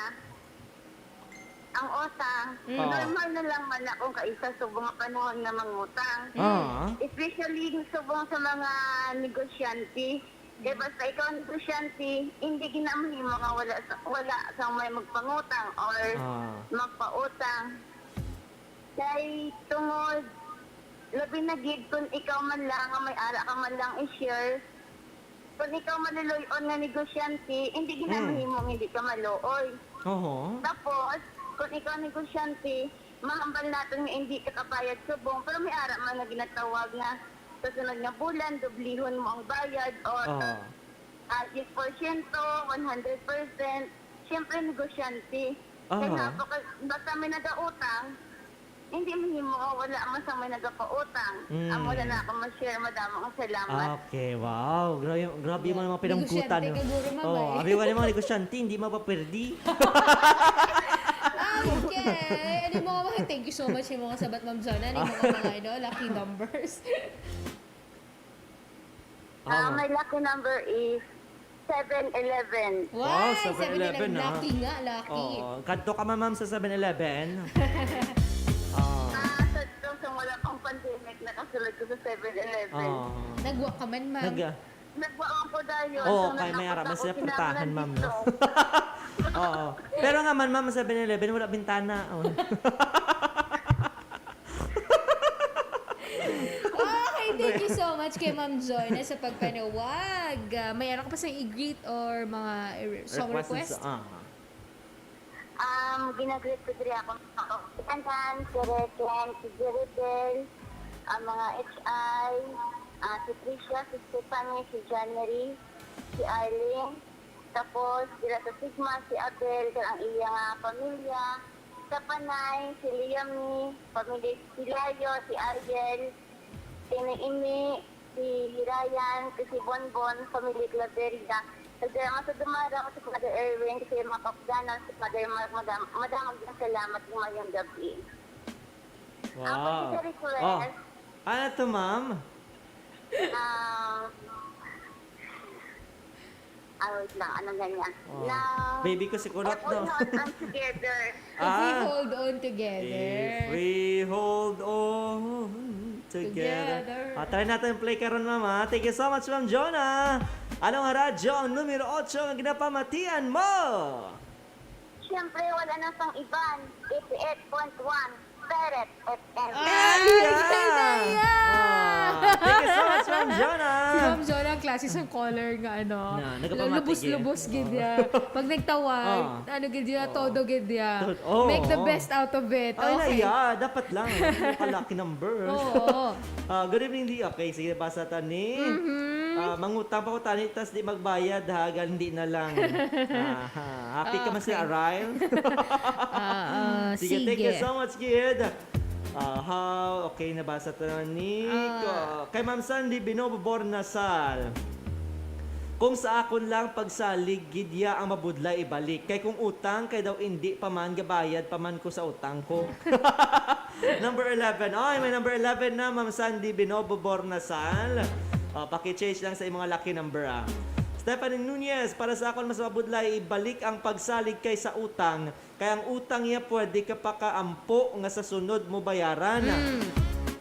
ang utang, Mm. Ah. normal na lang man na kung kaisa subong nga panahon nga mangutang. Mm. Ah. Especially subong sa mga negosyante. Kay basta ikaw negosyante, hindi gid na mahimo nga wala sa, wala kang may magpangutang or Ah. magpautang. Kay tungod, labi na gid kung ikaw man lang nga may ara ka man lang i-share, kung ikaw maluloy-on nga negosyante, hindi gid na Mm. mahimo nga hindi ka maluoy. Oho. Tapos, kung ikaw negosyante, mahambal naton nga hindi ka kabayad subong, pero may ara man nga ginatawag nga sa sunod nga bulan, dublihon mo ang bayad or, Oo. ah, diyes porsyento, one hundred percent. Siyempre, negosyante. Kaya Aha. napaka-, basta may nagautang, hindi mahimo nga wala man sa may nagapautang. Mm. Amo na lang ako ma-share. Madamo ang salamat. Okay, wow. Grabe, grabe Yeah. man ang mga pinamgutan, Negosyante no? ka, guro, ma'am, Oh, eh. abi, wala mga negosyante, hindi mapaperdi. Okay. Ano mo, thank you so much sa mga sabat, Ma'am Jonah. Ano yung mga, mga, ano, lucky numbers? Ah, Ah, my lucky number is seven eleven. Wow, Why? Seven Eleven, seven eleven, ah. Lucky nga, lucky. Oo. Kadto ka man, ma'am, sa seven eleven? Oo. Ah, sa, sa wala pang pandemic, nakasulod ko sa seven eleven. Oo. Nagwa ka man, ma'am. Nag- Nagwa man ko dayon. Oo, So, kay may nagkapot ara man ako, sila kinahanglan pritahan, ma'am, no? dito. Oo. Pero nga man, ma'am, seven eleven, wala bintana. Oh. Okay, thank you so much kay Ma'am Joy na sa pagpanawag. Ah, may ano ka pa sa i-greet or mga, eh, song Request request? sa, ah. Um, ginagreet ko diri ako mga kaupitan, si Reken, si Jeribel, ang mga H I, ah, si Tricia, si Stephanie, si Janery, si Arlene. Tapos, dira sa Sigma, si Abel, kag ang iya nga pamilya. Sa Panay, si Liam, pamilya, si Layo, si Ariel, si Noemi, si Ryan, si Bonbon, pamilya Claveria. Sa Drama sa Dumara, si Father Erwin, si mga kapdanan, si Father Mark, madam-, madamag nga salamat ug mayong gabi. Ako, Wow. isa request. Oh. Ano to, ma'am? Um, ah, wait lang. Ano nga niya? Oh. Na Baby ko si Kulot, if we no? hold on together. If we Ah. hold on together. If we hold on together. Together. Ah, try natin play karon, ma'am, ah. Thank you so much, Ma'am Jonah. Anong radyo ang numero otso ang ginapamatian mo? Siyempre, wala na sang iban. Eighty-eight point one, Beret F M. Ah, Ay, yeah! Ay, ay, ay! Ah, thank you so much, Ma'am Jonah. Si Ma'am Jonah, ang klase sang caller nga, ano, Na, nagapamati, lubos-lubos eh. gid Oh. ya. Pag nagtawag, Oh. ano gid ya, Oh. todo gid ya. Tot-, oh, Make the oh. best out of it. Ay, na, Okay. yeah, dapat lang. Yung ka-lucky number. Oo. Ah, good evening, D. Okay, sige, basa ta ni. Mhm. Ah, mangutang pa ko tani, tas di magbayad, ha? Gal, hindi na lang. Aha. Happy ka man, Sir Okay. Arail? Ah, ah, Sige, thank you sige. so much, kid. Aha, okay, nabasa to ni Ah. ko. Kay Ma'am Sandy Binobo Bornasal, "Kung sa akon lang pagsalig, gid ya ang mabudlay ibalik. Kay kung utang, kay daw indi pa man, gabayad pa man ko sa utang ko." Number eleven. Ay, may number eleven na, Ma'am Sandy Binobo Bornasal. Oh, paki-change lang sa imong lucky number, ah. Stephanie Nunez, "Para sa akon, mas mabudlay ibalik ang pagsalig kaysa utang. Kay ang utang niya pwede ka pa kaampo nga sa sunod mo bayaran. Mm.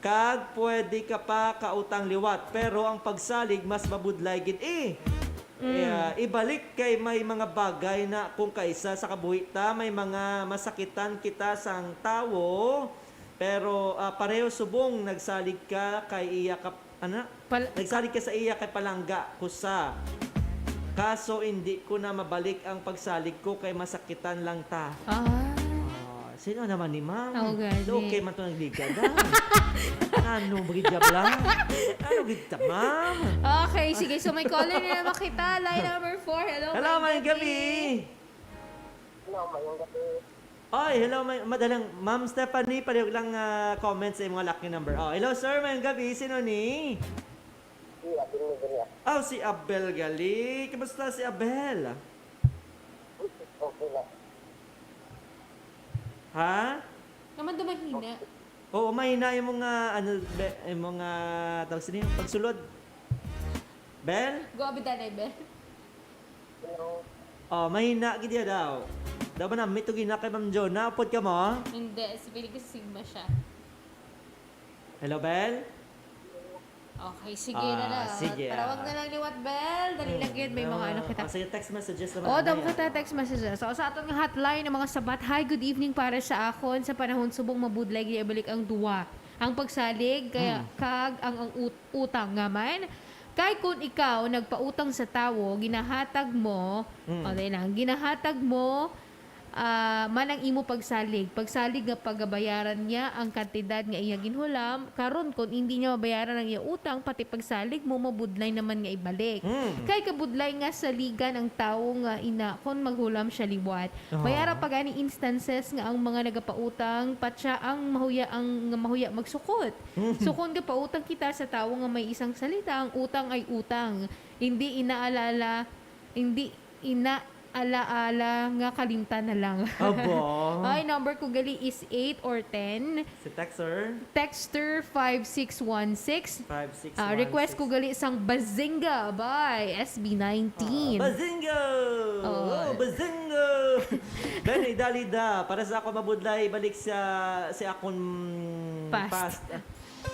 Kag pwede ka pa kautang liwat. Pero ang pagsalig, mas mabudlay gid, eh." Mm. Eh, ah, ibalik kay may mga bagay na kung kaisa sa kabuhi ta, may mga masakitan kita sang tawo, pero, ah, pareho subong nagsalig ka kay iya ka, ana? Pal- Nagsalig ka sa iya kay palangga ko sa. Kaso hindi ko na mabalik ang pagsalig ko kay masakitan lang ta. Ah. Ah, sino naman ni ma'am? Oh, gani. Okay man to nagligad, ah. Ano, magigabla? Ano gid ta, ma'am? Okay, sige. So, may caller na naman kita. Line number four. Hello, Hello, mayong mayong gabi. gabi. Hello, mayong gabi. Ay, hello, may, madalang, Ma'am Stephanie, palihog lang, ah, comment sa imong lucky number. Oh, hello, sir, mayong gabi. Sino ni? Si Abel Miguel. Oh, si Abel gali. Kumusta si Abel? Okay lang. Ha? Naman daw mahina. Oo, mahina yung mga, ano, be, yung mga, tawag sila yung pagsulod. Bel? Go, Abidanay, Bel. Hello. Oh, mahina gid ya daw. Daw ba na, may tugi na kay Ma'am Jonah? Upod ka mo? Hindi, si Felix Sigma siya. Hello, Bel? Okay, sige na Ah, lang. sige, Tarawag ah. na lang liwat, Bel. Dali lang yun, may mga ano kita. Oh, sige, text messages naman Oh, na damo yan. kita text messages. So, sa aton nga hotline, ang mga sabat, "Hi, good evening, para sa akon, sa panahon subong mabudlay, gid ibalik ang duwa. Ang pagsalig, kaya Hmm. kag ang, ang ut-, utang nga man. Kay kun ikaw nagpautang sa tawo, ginahatag mo, Hmm. o, dali lang, ginahatag mo, ah, man ang imo pagsalig. Pagsalig nga pagabayaran niya ang kantidad nga iya ginhulam. Karon, kon indi niya mabayaran ang iya utang, pati pagsalig mo, mabudlay naman nga ibalik. Hmm. Kay kabudlay nga saligan ang tawo nga ina kon maghulam siya liwat. Aha. May ara pa gani instances nga ang mga nagapautang pa siya ang mahuya, ang nga mahuya magsukot. Hmm. So, kon gapautang kita sa tawo nga may isang salita, ang utang ay utang. Hindi inaalala, hindi inaalaala nga kalimtan na lang. Aba. Ay, number ko gali is eight or ten. Si texter? Texter five six one six. Five six one six. Ah, request ko gali sang Bazinga by S B nineteen. Ah, Bazinga! Oh. Oh, Bazinga! Benny Dalida, para sa ako mabudlay, balik sa, si akon Past. past.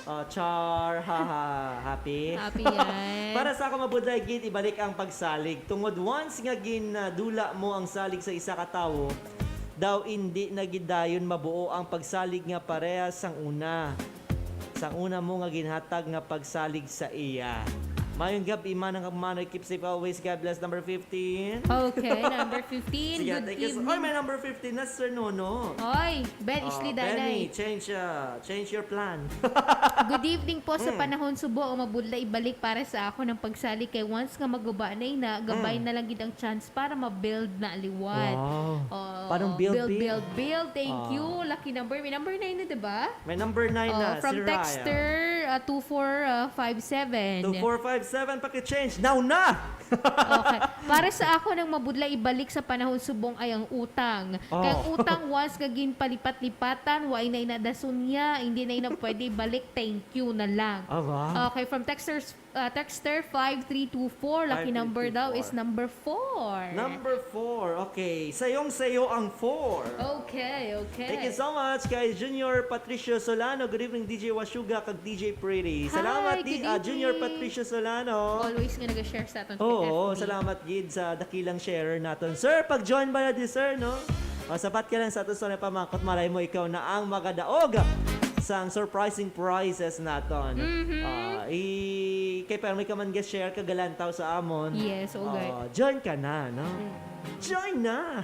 Oh, char, ha, ha, happy. Happy yan. Para sa ako mabudlay gid, ibalik ang pagsalig. Tungod once nga ginadula mo ang salig sa isa ka tawo, daw indi na gid dayon mabuo ang pagsalig nga parehas sang una. Sang una mo nga ginhatag nga pagsalig sa iya. Mayong gab-i, manang kag manoy, keep safe always. God bless, number fifteen. Okay, number fifteen. Sige, Good thank you so, evening. Oy, may number fifteen na, Sir Nono. Oy, Ben Oh, Isli Danay. Benny, change, uh, change your plan. Good evening po sa Mm. panahon subo o mabudla ibalik para sa ako ng pagsalig kay once nga maguba na ina, gabay Mm. na lang gid ang chance para ma-build na liwat. Wow. Oh, Parang build, build, build. build, build. Thank Ah. you. Lucky number. May number nine na, diba? May number nine Oh, na, from si Ryan. texter, uh, two four five seven. Two four five seven, paki-change. Now na! Okay. Para sa ako nang mabudla ibalik sa panahon subong ay ang utang. Oh. Kay ang utang once nga ginpalipat-lipatan, wa na inadason niya, hindi na ina pwede ibalik, thank you na lang. Aba. Okay, from texters, uh, texter five three two four, lucky number daw is Five three two four. number four. Number four. Okay. Sayong-sayo ang four. Okay, okay. Thank you so much kay Junior Patricio Solano. Good evening, D J Washuga kag D J Pretty. Hi, Salamat, di, good ah, Junior evening. Patricio Solano. Always nga nag-share sa aton sa Oo, F B. salamat gid sa dakilang sharer naton. Sir, pag-join ba na di, sir, no? O, sabat ka lang sa aton sa pamangkot, malay mo, ikaw na ang magadaog sang surprising prizes naton. Mhm. Ah, i-, kay permi ka man ga-share, kagalantaw sa amon. Yes, okay. Ah, join ka na, no? Mm. Join na!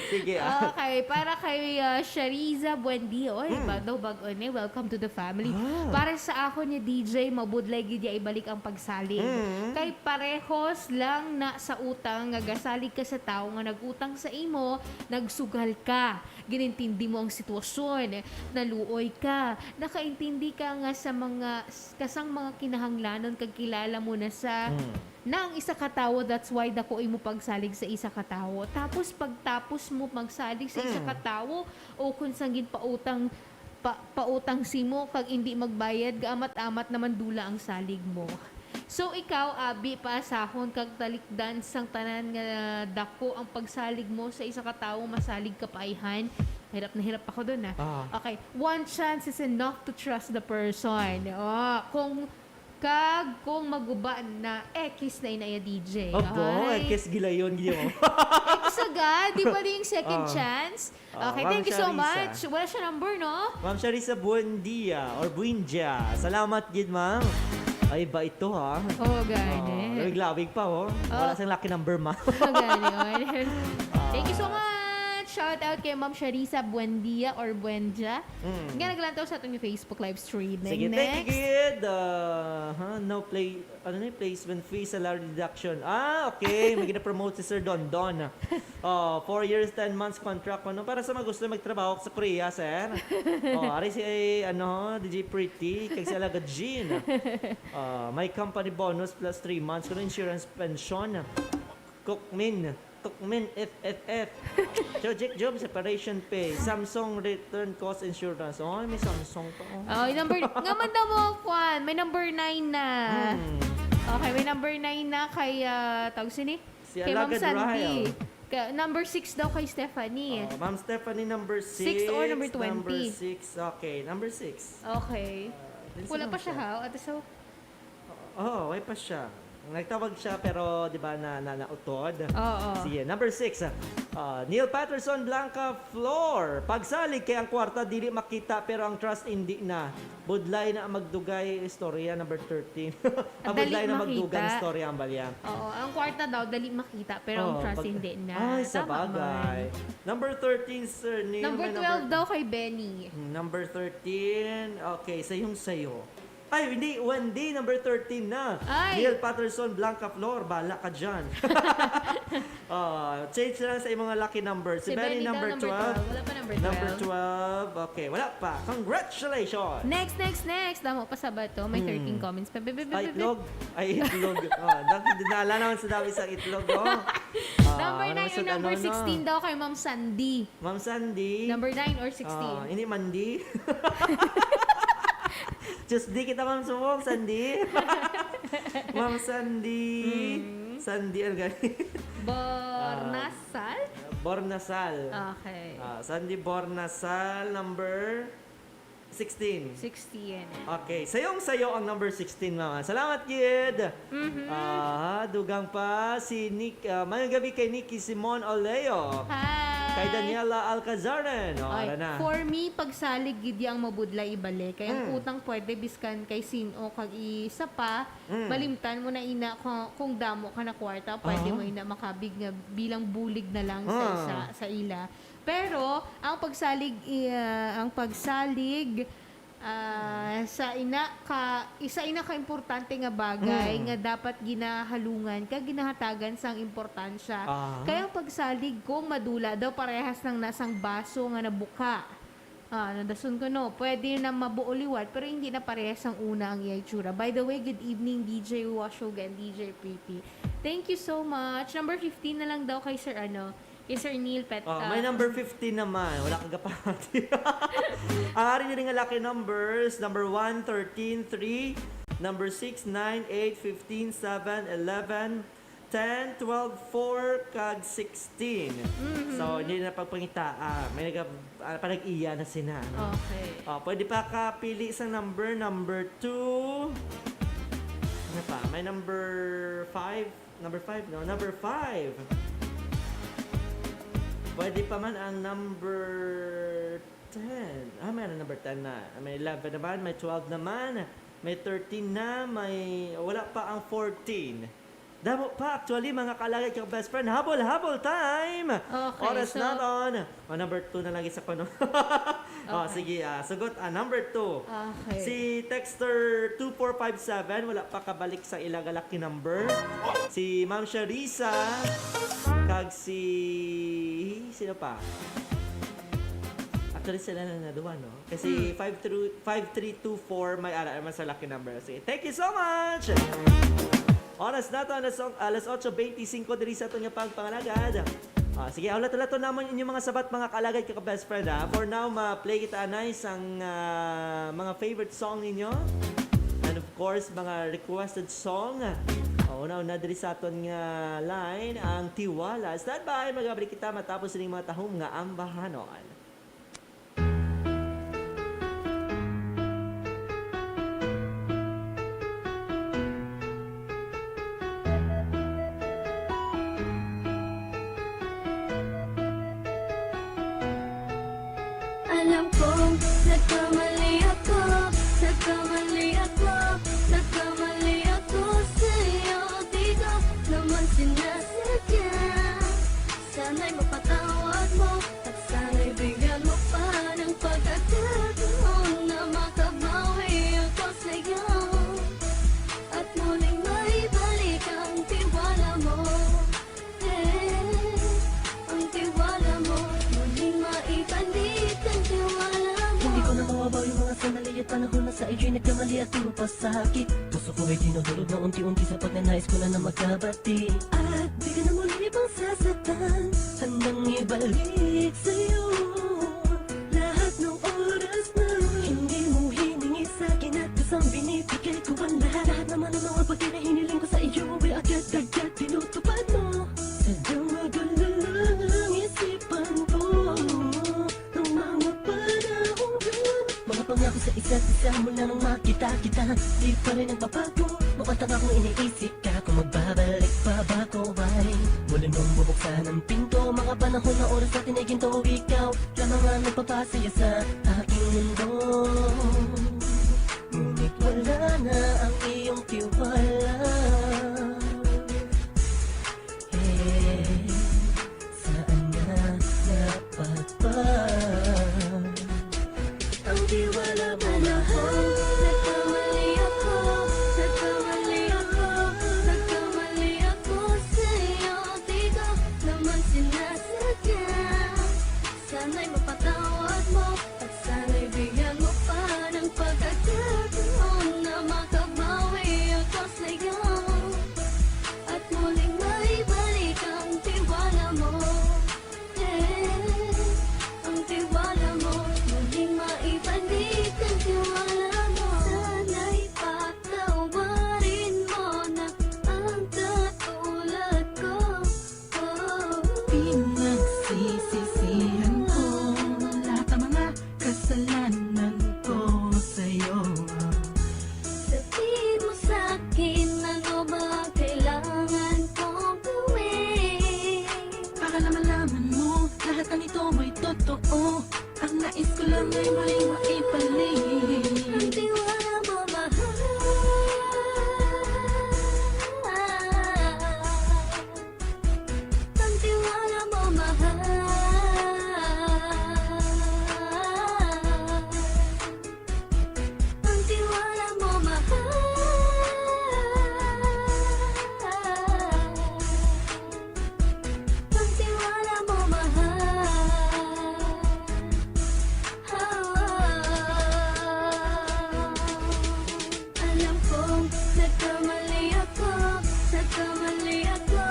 Sige, ah. Okay, para kay ah, Shariza Buendia. Oy, Mm. ba daw bag-o ni? Welcome to the family. Ah. Para sa ako ni D J, mabudlay gid ya ibalik ang pagsalig. Mm. Kay parehos lang na sa utang nga gasalig ka sa tawo nga nag-utang sa imo, nagsugal ka. Ginintindi mo ang sitwasyon, naluoy ka, nakaintindi ka nga sa mga kasang mga kinahanglanon kag kilala mo na sa Mm. na ang isa ka tawo, that's why dako imo pagsalig sa isa ka tawo. Tapos pagtapos mo magsalig sa isa Mm. ka tawo o kung sang ginpautang pa, pautang simo kag indi magbayad, gaamat-amat naman dula ang salig mo. So ikaw, abi, paasahon kag talikdan sang tanan nga dako ang pagsalig mo sa isa ka tawo, masalig ka pa ayhan. Hirap na hirap ako dun, ah. Ah. Okay, one chance is enough to trust the person. Oh, kung kag kung maguba na, X na inaya D J. Abo, Ay. X gilayon gyud. X agad, di ba yung second Ah. chance? Ah, Okay, Ma'am thank you so Sharissa. Much. Wala siya number, no? Ma'am Sharissa, buen dia or buen dia. Salamat gid, ma'am. Ay, ba ito, ha? Oh, gani. Oh, lawig-lawig pa, oh. Oh. Wala siyang lucky number, ma'am. Gani, oy. Thank you so much. Shout out kay Ma'am Sharissa Buendia or Buendia. Mm. Nga naglantaw sa atong Facebook live streaming. Sige, Next. Thank you, kid. Uh, ha? No play, ano na yung placement fee, salary deduction. Ah, okay. May gina-promote si Sir Don Don. Oh, four years, ten months contract ko, no? Para sa mga gusto magtrabaho sa Korea, sir. Oh, ari si, ano, D J Pretty, kag si Alaga Jean. Ah, may company bonus plus three months, kuno insurance, pension. Cookmin. Tukmin F F F. Project job, separation pay. Samsung return cost insurance. Oh, may Samsung pa, oh. Oh, number, nga man daw mo, kwan, may number nine na. Hmm. Okay, may number nine na kay, ah, tawag sini? Si Kay Ma'am Alagad Sandy. Ryle. Ka, number six daw kay Stephanie. Oh, Ma'am Stephanie, number six. Six or number twenty? Number six. Okay, number six. Okay. Ah, dili Wala sino pa siya, siya? Ha? At so, Oh, way pa siya. Nagtawag siya, pero, di ba, na, na, nautod. Oo. Sige, number six. Ah, Neil Patterson Blanca Flor. Pagsalig kay ang kwarta dili makita, pero ang trust hindi na. Budlay na ang magdugay istorya, number thirteen. Ah, Dali budlay na makita. Magdugang istorya ang balya. Oo, ang kwarta daw, dali makita, pero ang Oh, trust pag- hindi na. Ay, Tama sabagay. man. Number thirteen, Sir Neil. Number May twelve daw kay Benny. Hmm, number thirteen. Okay, sayong sayo. Ay, hindi. Wendy, number thirteen na. Ay. Neil Patterson, Blanca Flor, bala ka dyan. Ah, change na lang sa imong lucky number. Si, Si Benny, Benny daw, number number twelve. twelve. Wala pa number Number twelve. twelve. Okay, wala pa. Congratulations! Next, next, next. Damo pa sa bato. May Hmm. thirteen comments pa. Bi- bi- bi- Ay, bi- bi- itlog. Ay, itlog. Oh, dagdala naman sa dami sa itlog, oh. Ah, Number ano nine sa and number ano, no? sixteen daw kay Ma'am Sandy. Ma'am Sandy. Number nine or sixteen? Ah, hindi Mandi. Tuesday kita, Ma'am Subong, Sandy. Ma'am Sandy. Mm. Sandy, ano gani? Bornasal? Bornasal. Okay. Ah, Sandy Bornasal, number sixteen. Sixteen. Okay, sayong-sayo ang number sixteen, mama. Salamat, kid. Mhm. Ah, dugang pa si Nick, ah, mayong gabi kay Nicky Simon Oleo. Hi! Kay Daniela Alcazaran. Oh, Ay, ara na. For me, pagsalig gid yang mabudlay ibalik. Kay ang Mm. utang pwede biskan kay sin-o kag isa pa, Mm. malimtan mo na ina kung, kung damo ka na kwarta, pwede Ah. mo ina makabig nga bilang bulig na lang sa Ah. isa, sa ila. Pero ang pagsalig, i-, ah, ang pagsalig ah, sa ina ka, isa ina ka importante nga bagay Mm. nga dapat ginahalungan kag ginahatagan sang importansya. Ah. Kay ang pagsalig kung madula daw parehas lang na sang baso nga nabuka. Ah, nadason ko, no. Pwede na mabuo liwat, pero hindi na parehas ang una ang iya itsura. By the way, good evening, D J Washog and D J Pretty. Thank you so much. Number fifteen na lang daw kay Sir, ano, kay Sir Neil Pet. Oh, ah, may number fifteen naman. Wala kang kapati. Ang ari diri nga lucky numbers, number one, thirteen, three, number six, nine, eight, fifteen, seven, eleven, ten, twelve, four, kag sixteen. Mhm. So, hindi na pagpangita. Ah, may nag ah, panag-iya na sina. Okay. Oh, pwede pa ka pili sa number, number two. Ano pa? May number five. Number five, no? Number five. Pwede pa man ang number ten. Ah, may number ten na. May eleven naman, may twelve naman, may thirteen na, may, wala pa ang fourteen. Damo pa, actually, mga kaalagad kag best friend. Habol, habol time! Okay, Oras so naton. O, number two na lagi sa kuno. O, Okay. sige, ah, sugot, ah, number two. Okay. Si texter two four five seven, wala pa kabalik sa ila nga lucky number. Si Ma'am Sharisa, kag si, sino pa? Actually, sila na naduwa, no? Kasi Hmm. five through, five three two four, may ara naman sa lucky number. Sige, thank you so much! Oras naton, alas, alas otso beintisinko diri sa aton nga pagpangalagad. Ah, sige, hulat-hulaton namon inyong mga sabat, mga kaalagad, kag best friend, ha. For now, ma-play kita anay sang, ah, mga favorite song ninyo. And of course, mga requested song. O, una-una diri sa aton nga line, ang Tiwala. Stand by, magabalik kita matapos sining mga tahom nga ambahanon. Alam kong nagkamali ako, nagkamali ako, nagkamali ako sa'yo. Di ko naman sinasadya. Sana'y mapatawad mo at sana'y bigyan mo pa ng pagkakataon na makabawi ako sa'yo at muling maibalik ang tiwala mo. Eh, ang tiwala mo, muling maibalik ang tiwala mo. Hindi ko na mababawi ang mga sandali at panahon na sa iyo'y nagkamali at puro pasakit. Puso ko ay dinudurog na unti-unti sa pagnanais ko na na magkabati. At di ka na muli pang sasaktan, handang ibalik sa'yo lahat ng oras na hindi mo hiningi sa'kin at kusang binibigay ko ang lahat. Lahat naman ng mga bagay na hiniling ko sa iyo ay agad-agad tinutupad mo. Sadyang magulo lang ang isipan ko nung mga panahon yun. Mga pangako sa isa't isa mula nung makita kita, di pa rin nagbabago. Mukhang tanga kung iniisip ka kung magbabalik pa ba ko ay muli mong bubuksan ang pinto. Mga panahon na oras natin ay ginto, ikaw lamang ang nagpapasaya sa aking mundo. Ngunit wala na ang iyong tiwala. Eh, saan na napadpad ang tiwala mo? Alam ko, nagkamali ako, nagkamali ako, nagkamali ako sa'yo. Di ko naman sinasadya. Sana'y mapatawad mo at sana'y bigyan mo pa ng pagkakataon na makabawi ako sa'yo at muling maibalik ang tiwala mo. Eh, ang tiwala mo, muling maibalik ang tiwala mo. Sana'y patawarin mo na ang katulad ko. Oh. Pinagsisisihan ko lahat ng mga kasalanan ko sa'yo. Sabihin mo sa'kin, ano ba ang kailangan kong gawin? Para malaman mo, lahat ng ito ay totoo. Ang nais ko lang ay muling maibalik ang tiwala mo, mahal. Ang tiwala mo, mahal. Ang tiwala mo, mahal. Ang tiwala mo, mahal. Alam kong nagkamali ako, nagkamali ako,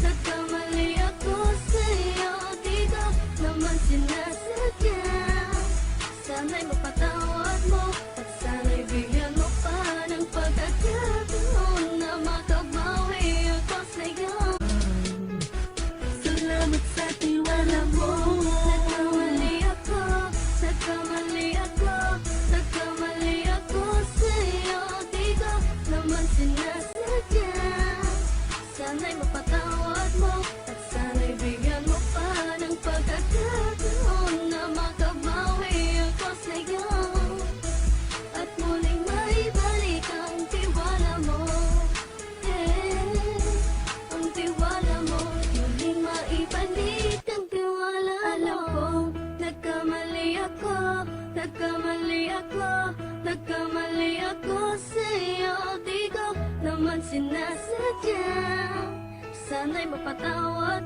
nagkamali ako sa'yo. Di ko naman sinasadya. Sana'y mapatawad mo at sana'y bigyan mo pa ng pagkakataon na makabawi ako sa'yo. Salamat sa tiwala mo. Nagkamali ako, nagkamali ako, nagkamali ako sa'yo. Di ko naman sinasadya. Sana'y mapatawad mo at sana'y bigyan mo pa ng pagkakataon na makabawi ako sa'yo. Nagkamali ako, nagkamali ako sa iyo, di ko naman sinasadya. Sana'y mapatawad